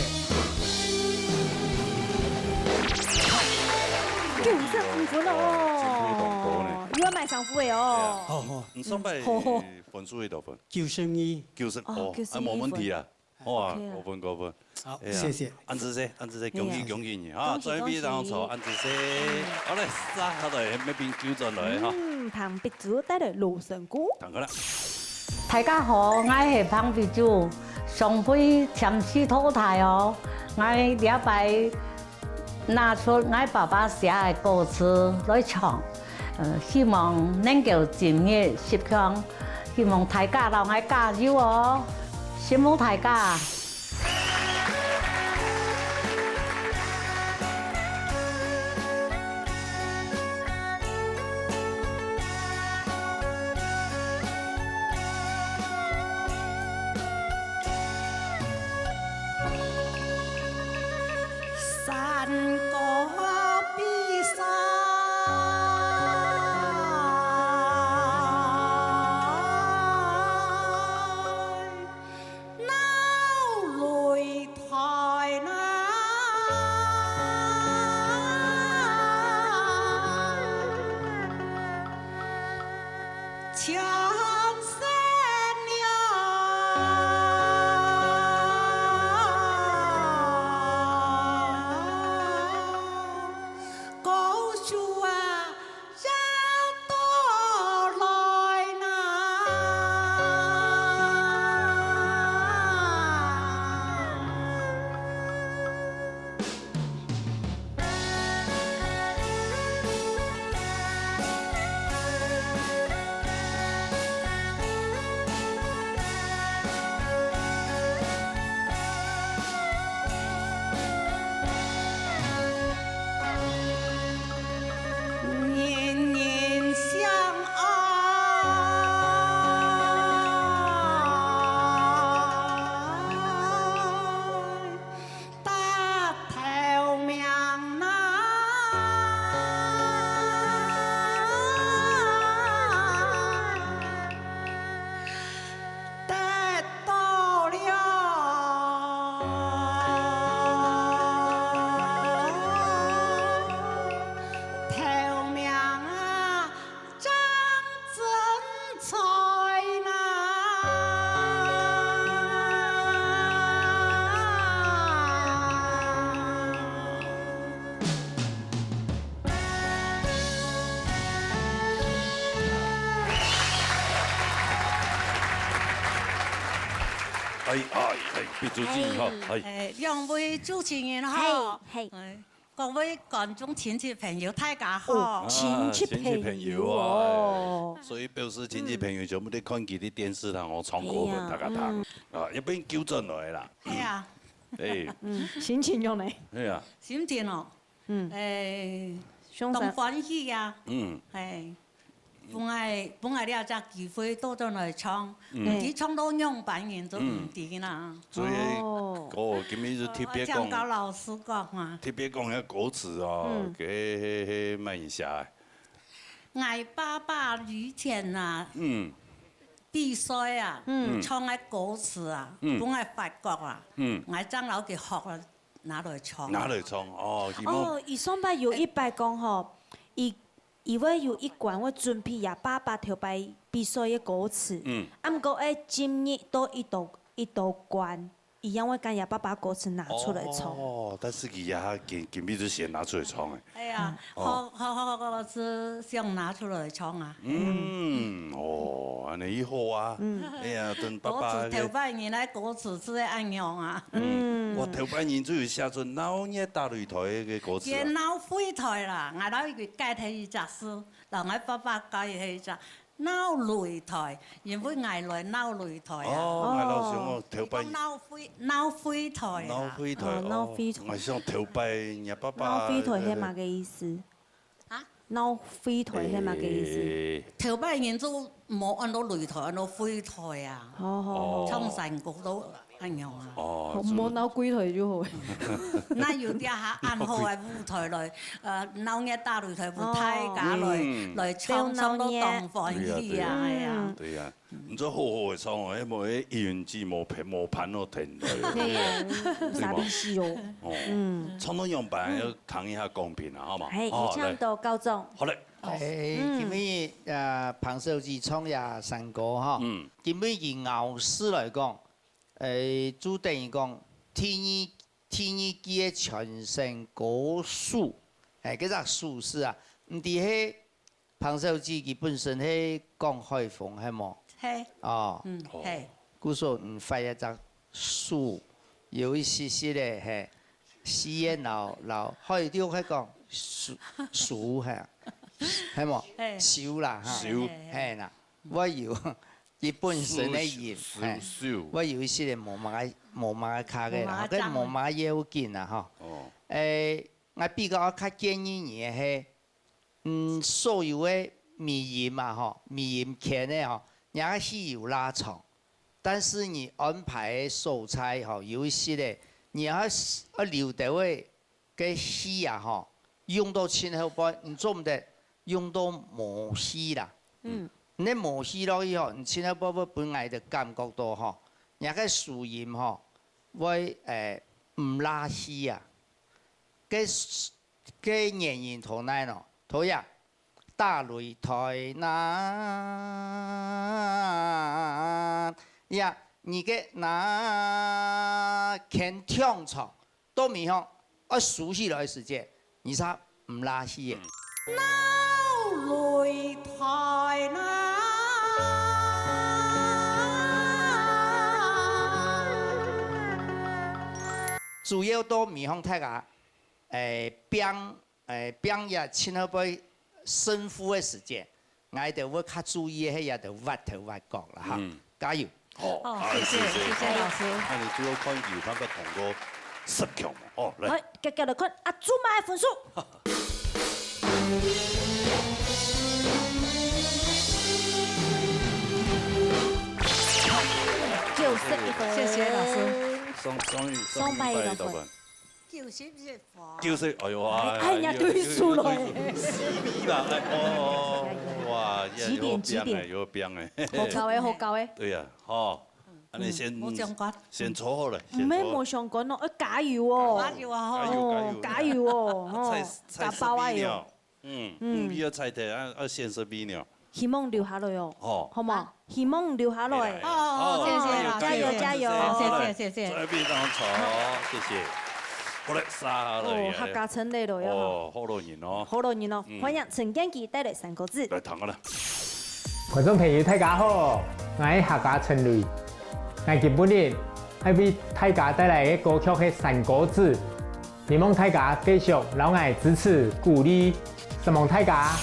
九十五分哦，進步當多呢。又愛買衫褲个哦。對啊。好，好。你上擺好，好。分數幾多分？九十二。九十，哦，哦，九十二啊，無問題啊。分。 哇，OK啊。高分，高分。好，哎呀，謝謝。恁仔細，恁仔細，恭喜，哎呀，恭喜你哈！恭喜，最尾當初，恭喜。恁仔細。嗯。好嘞，接下來，那邊糾正來哈。嗯，彭碧珠帶來羅森哥。等下啦。大家好，𠊎係彭碧珠，上回暫時淘汰哦。𠊎這擺拿出𠊎爸爸寫个歌詞來唱。 呃，希望能夠進入十強，希望大家摎𠊎加油哦！承蒙大家。 山歌比賽，鬧擂台啦。 全胜了，高手啊，也到來啦。 人人相愛。 得頭名啦，得到了頭名啊！ 張真才啦。哎，哎，哎，畢淑敏哈，哎。哎，兩位主持人哈，嘿，嘿。哎， 各位觀眾、親戚朋友，大家好。哦，親戚朋友哦。啊，親戚朋友啊，哎，所以表示親戚朋友全部在看佢个電視堂哦，唱歌分大家聽。哎呀，嗯。啊，也分人糾正來啦。哎呀。哎。嗯，心情樣呢？哎呀。心情哦，嗯。哎，當歡喜呀。嗯。哎。 分𠊎，分𠊎這隻機會倒轉來唱，嗯。毋知唱到仰般形就毋知啦。嗯。所以，哦。哦，今日就特別講，呃，請教老師講啊。特別講个歌詞哦，嗯。該，該，該麼人寫个？𠊎爸爸以前啊，嗯。比賽啊，嗯。唱个歌詞啊，嗯。分𠊎發覺啊，嗯。𠊎正摎佢學啊，拿來唱。拿來唱，哦，希望哦，佢上擺有一擺講吼，佢 佢會有一關會準備啊，爸爸頭擺比一首个歌詞，嗯。啊，毋過愛進入到一道，一道關，佢仰會將厥爸爸歌詞拿出來唱。哦，但是佢也今，今日就先拿出來唱誒。哎呀，嗯。好，好，好，好，好，係想拿出來唱啊。嗯，哦，恁呢以後啊，嗯。哎呀，等爸爸个歌詞，頭擺人來歌詞係恁樣啊。嗯，嗯。我頭擺人就有寫出鬧熱打擂台个歌詞啊。佢鬧擂台啦，𠊎摎佢改忒一隻字，摎𠊎爸爸改忒一隻。 鬧擂台，因為𠊎來鬧擂台啊。哦，𠊎老想哦，頭擺佢講鬧擂，鬧擂台啊。鬧擂台，哦，鬧擂台。哦，𠊎想頭擺若爸爸鬧擂台係麼个意思？啊？鬧擂台係麼个意思？誒。頭擺人就無安到擂台，安到擂台啊。哦，好，好。哦。唱山歌都恁樣啊。哦，無鬧擂台就好。那有這下恁好个舞台來，呃，鬧熱打擂台，舞台大家來，哦。嗯。來唱，唱到當歡喜啊，對啊，對啊。哎呀。嗯。毋做好好个唱哦，迄無迄音質無平，無盤到停落。對啊，對無？傻逼死哦。哦。嗯。唱到樣板，嗯。要談一下公平啊，好嘛？嘿，哦，你唱到高中。來。好嘞。好。誒，嗯。今日，呃，彭小姐唱這山歌哈，嗯。今日以咬字來講，誒，就等於講，第二，第二季个全省歌手，誒，這隻手勢啊，毋知係 彭小姐佢本身係講海豐，係無？係。哦。嗯，哦。係。故所你發一隻手，有一息息个，係，四縣摎，摎海陸係講手，手，係，係無？係。手啦，哈。手。係，係。係啦，會有，佢本身个音，手，係，手，手。會有一息个無麼个，無麼个卡个啦，無麼个障礙。該無麼个要緊啦，吼。哦。誒，𠊎比較較建議你个係， 嗯，所有个尾音啊，吼，尾音圈个吼，若个氣有拉長，但是你安排个所在吼，有一息个，你愛，愛留到个，个氣啊，吼，用到盡後背，你做毋得用到無氣啦。嗯。你無氣落去吼，你盡後背會分𠊎个感覺到吼，若个收音吼，會，誒，毋拉氣啊。个 个原因在哪呢？在呀，打擂台那呀，你个那牽長長，到尾吼，愛收起來个時節，你煞毋拉氣个。嗯。鬧擂台那。主要到尾吼，大家，誒，拚 誒，拚這盡後背勝負个時節，𠊎兜會較注意个係這兜斡頭斡角啦，哈。嗯。加油！好，哦，啊，謝謝，謝謝，謝謝老師。好，那你最後看有辦法通過十強無？哦，來。好，遽遽來看阿祖媽个分數。九十一分。謝謝老師。雙，雙語，雙語百分。九十一分。 九十，哎喲，哎，哎呀，哎喲，對手了，哎。C B啦，哎，哦，哦，哦，哇，幾點，幾點？有拚哎，有拚哎。好高哎，好高哎。對呀，吼，恁呢先，嗯，無相關。先坐好了，毋係無相關哦，愛加油哦。加油啊，吼。加油，加油。哦，加油哦，吼，菜，菜加包啊油。十米了。嗯，嗯。嗯，你要菜頭，啊，啊，先十米了。 希望留下來哦，哦。好無？啊。希望留下來。哦，哦，謝謝老師，加油，加油。謝謝，謝謝。這邊當好，謝謝。好嘞，殺下來。哦，客家陳雷了喲。哦，好多人哦。好多人哦，嗯。歡迎陳建騏帶來山歌子。來，聽好了。觀眾朋友，大家好，𠊎係客家陳雷。𠊎今晡日愛為大家帶來个歌曲係山歌子。 希望大家繼續摎𠊎支持鼓勵，承蒙大家。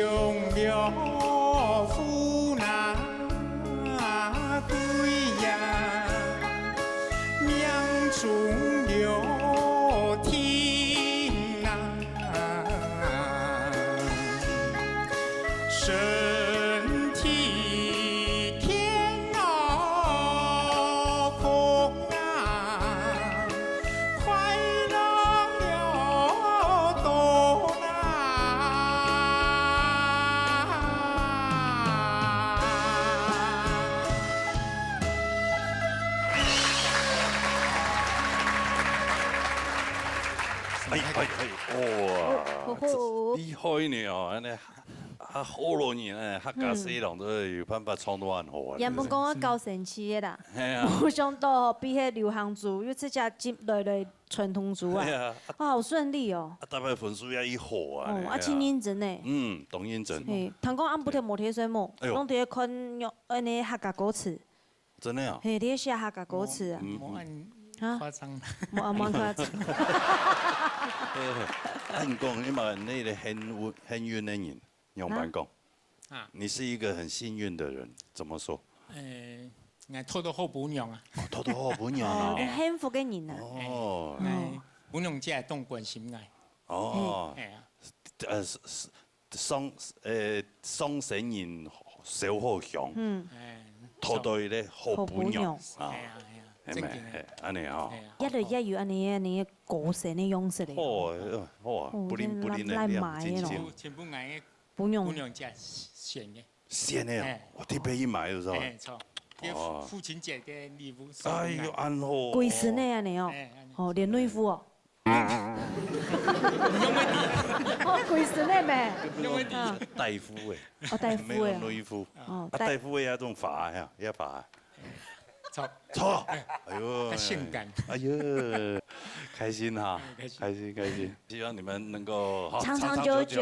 雄略虎那归呀，命中了天啊，身体健康啊。 快乐了多啦。哎哎哎，哇，哦吼吼。厲害呢哦，恁呢，啊，好多人呢，客家細人都有辦法唱到恁好啊。原本講我搞神奇个啦，係啊。無想到吼，比迄流行組又直接進來了傳統組啊，哎呀，啊，好順利哦。啊，大家分數也已好啊，哦，啊，哎呀，真認真呢。嗯，當認真。嘿，聽講暗晡天無貼水無，哎喲，攏佇咧看用恁呢客家歌詞。真的啊？嘿，佇咧寫客家歌詞啊。嗯，無恁啊？誇張。無啊，無恁誇張。哎，啊，你講，你嘛，你个幸運，幸運的人，仰般講？啊？啊。你是一個很幸運的人，怎麼說？呃，𠊎討到好餔娘啊。哦，討到好餔娘哦。哦，你幸福个人啊。哦。哎，餔娘姐當關心𠊎。哦。哎呀。呃，是，是，上，呃，上生人燒好香，嗯。哎。討到一个好餔娘啊。好餔娘。哎呀，哎呀，哎，正經的。哎，恁呢哦。哎呀。也就也有恁呢，恁呢歌星的樣式的。好啊，好啊，哦，布靈布靈的，真的，真的。全部，全部𠊎个餔娘。餔娘姐選的。選的哦，哎。我特別去買，有無？哎，著。哦。父親節的禮物送給𠊎。哎喲，恁好哦。歸身的恁呢哦。哎，恁呢。哦，連內褲哦。你用問題。哦，歸身的咩？你用問題。嗯。大夫的。哦，大夫的哦。沒有內褲。哦，啊，大，大夫的那種髮呀，要髮。 著。著，哎喲，較性感。哎喲，開心哈，哎，開心。開心，開心。希望你們能夠，哈，長長久久。長長久久，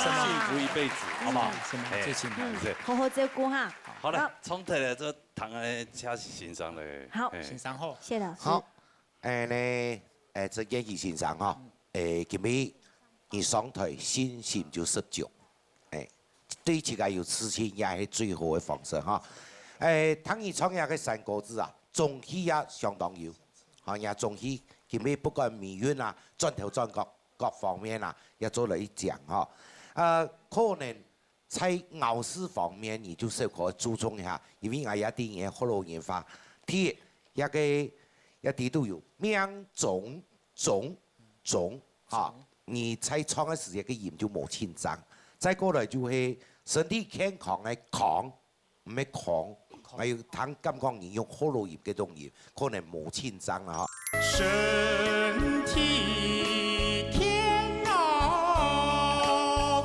什麼，什麼，幸福一輩子，好不好？什麼，哎，最起碼。嗯，是。好好照顧哈。好了，好。唱起來這堂的嘉欣賞嘞。好。哎。欣賞好。謝謝老師。好。 誒，呢，誒，曾建奇先生吼，誒，今日你上台信心就十足，誒，對自家有自信也係最好个方式吼。誒，聽你唱這个山歌子啊，中氣也相當有，吼，也中氣。今日不管尾韻啊，轉頭轉角各方面啊，也做了一講吼。呃，可能 在咬字方面，你就小可注重一下，因為𠊎也知你个學老人話，第一，這个，這底肚有命中，中，中，哈，你在唱个時節个音就無清楚。再過來就係身體健康个康，毋係康，還有聽感覺你用學老人个讀音，可能無清楚啦，哈。身體健康啊。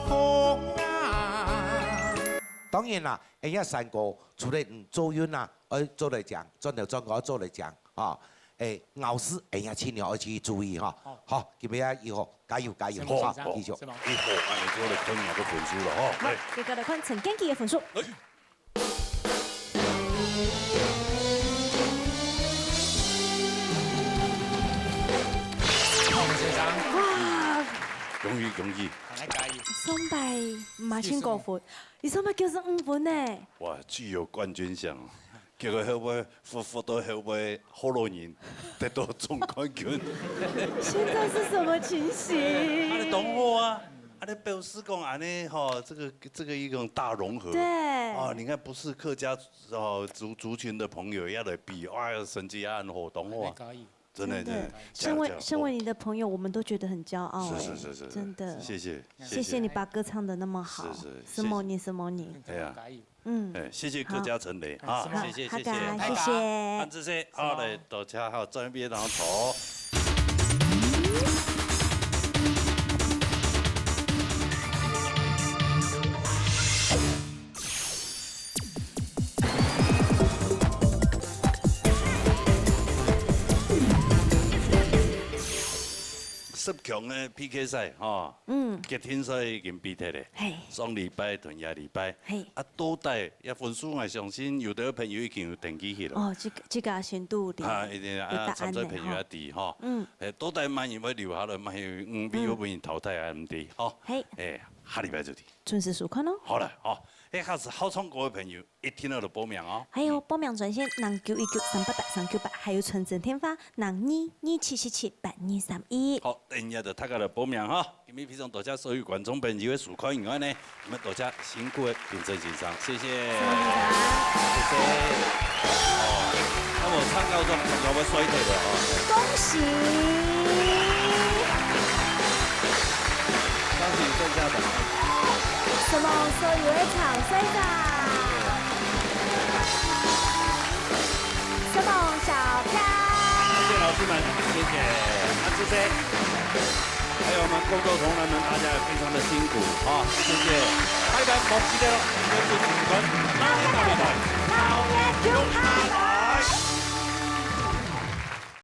當然啦， 哎呀，山歌，除了嗯做韻啊，愛做來講，轉頭轉角愛做來講，哈。哎，咬字哎呀，盡量愛去注意哈。好。好，今日啊，以後加油加油，好，好，好，繼續。是嗎？以後恁樣做來看你个分數了哈。好，來。接下來看陳建奇个分數。來。好，先生。哇！恭喜恭喜！大家加油！上擺毋係先過分。 你上擺九十五分呢？哇，具有冠軍相，結果後尾，服，服到後尾，學老人得到總冠軍。現在是什麼情形？啊，你當好啊！啊，你表示講恁樣吼，這個，這個一種大融合。對。啊，你看不是客家，哦，族，族群的朋友也來比，哎呀，成績也很好，當好啊。可以。 真的，真的，真的。身為，加油，加油。身為你的朋友，我們都覺得很驕傲欸，是，是，是，是，真的。謝謝，謝謝。謝謝你把歌唱得那麼好。是，是，什麼你，謝謝。什麼你。哎呀，加油。嗯。哎，謝謝客家陳雷啊，好，謝謝，好，謝謝。好，謝謝。啊，這些，好，來，多謝，好，轉一邊，然後走。 十強个P K賽吼，嗯。決定賽已經比忒咧。嘿。上禮拜同這禮拜，嘿。啊，到底這分數，𠊎相信有兜朋友已經有登記去了。哦，這個，這個先拄定。啊，一定啊，有答案咧，參賽朋友也知吼。吼。嗯。誒，到底麼人會留下來，麼人，嗯，嗯。會分人淘汰啊，毋知吼。嘿。誒，下禮拜就聽。準時收看哦。好了，好，哎，下次好唱歌的朋友一定要來報名哦。還有報名專線零九一九三八八三九八，還有傳真電話零二二七七七八二三一。好，等一下就大家來報名哈。今日非常多謝所有觀眾朋友的收看以外呢，你們多謝辛苦的評審先生，謝謝。謝謝。哦，那我唱到這，我要衰退了哦。恭喜！恭喜剩下的。什么所有的唱衰仔？什么小票？谢谢老师们，谢谢。那谢谢。还有我们工作同仁们，大家也非常的辛苦啊，谢谢。拜拜，忘记了，要做主持人，老年大舞台，老年有派。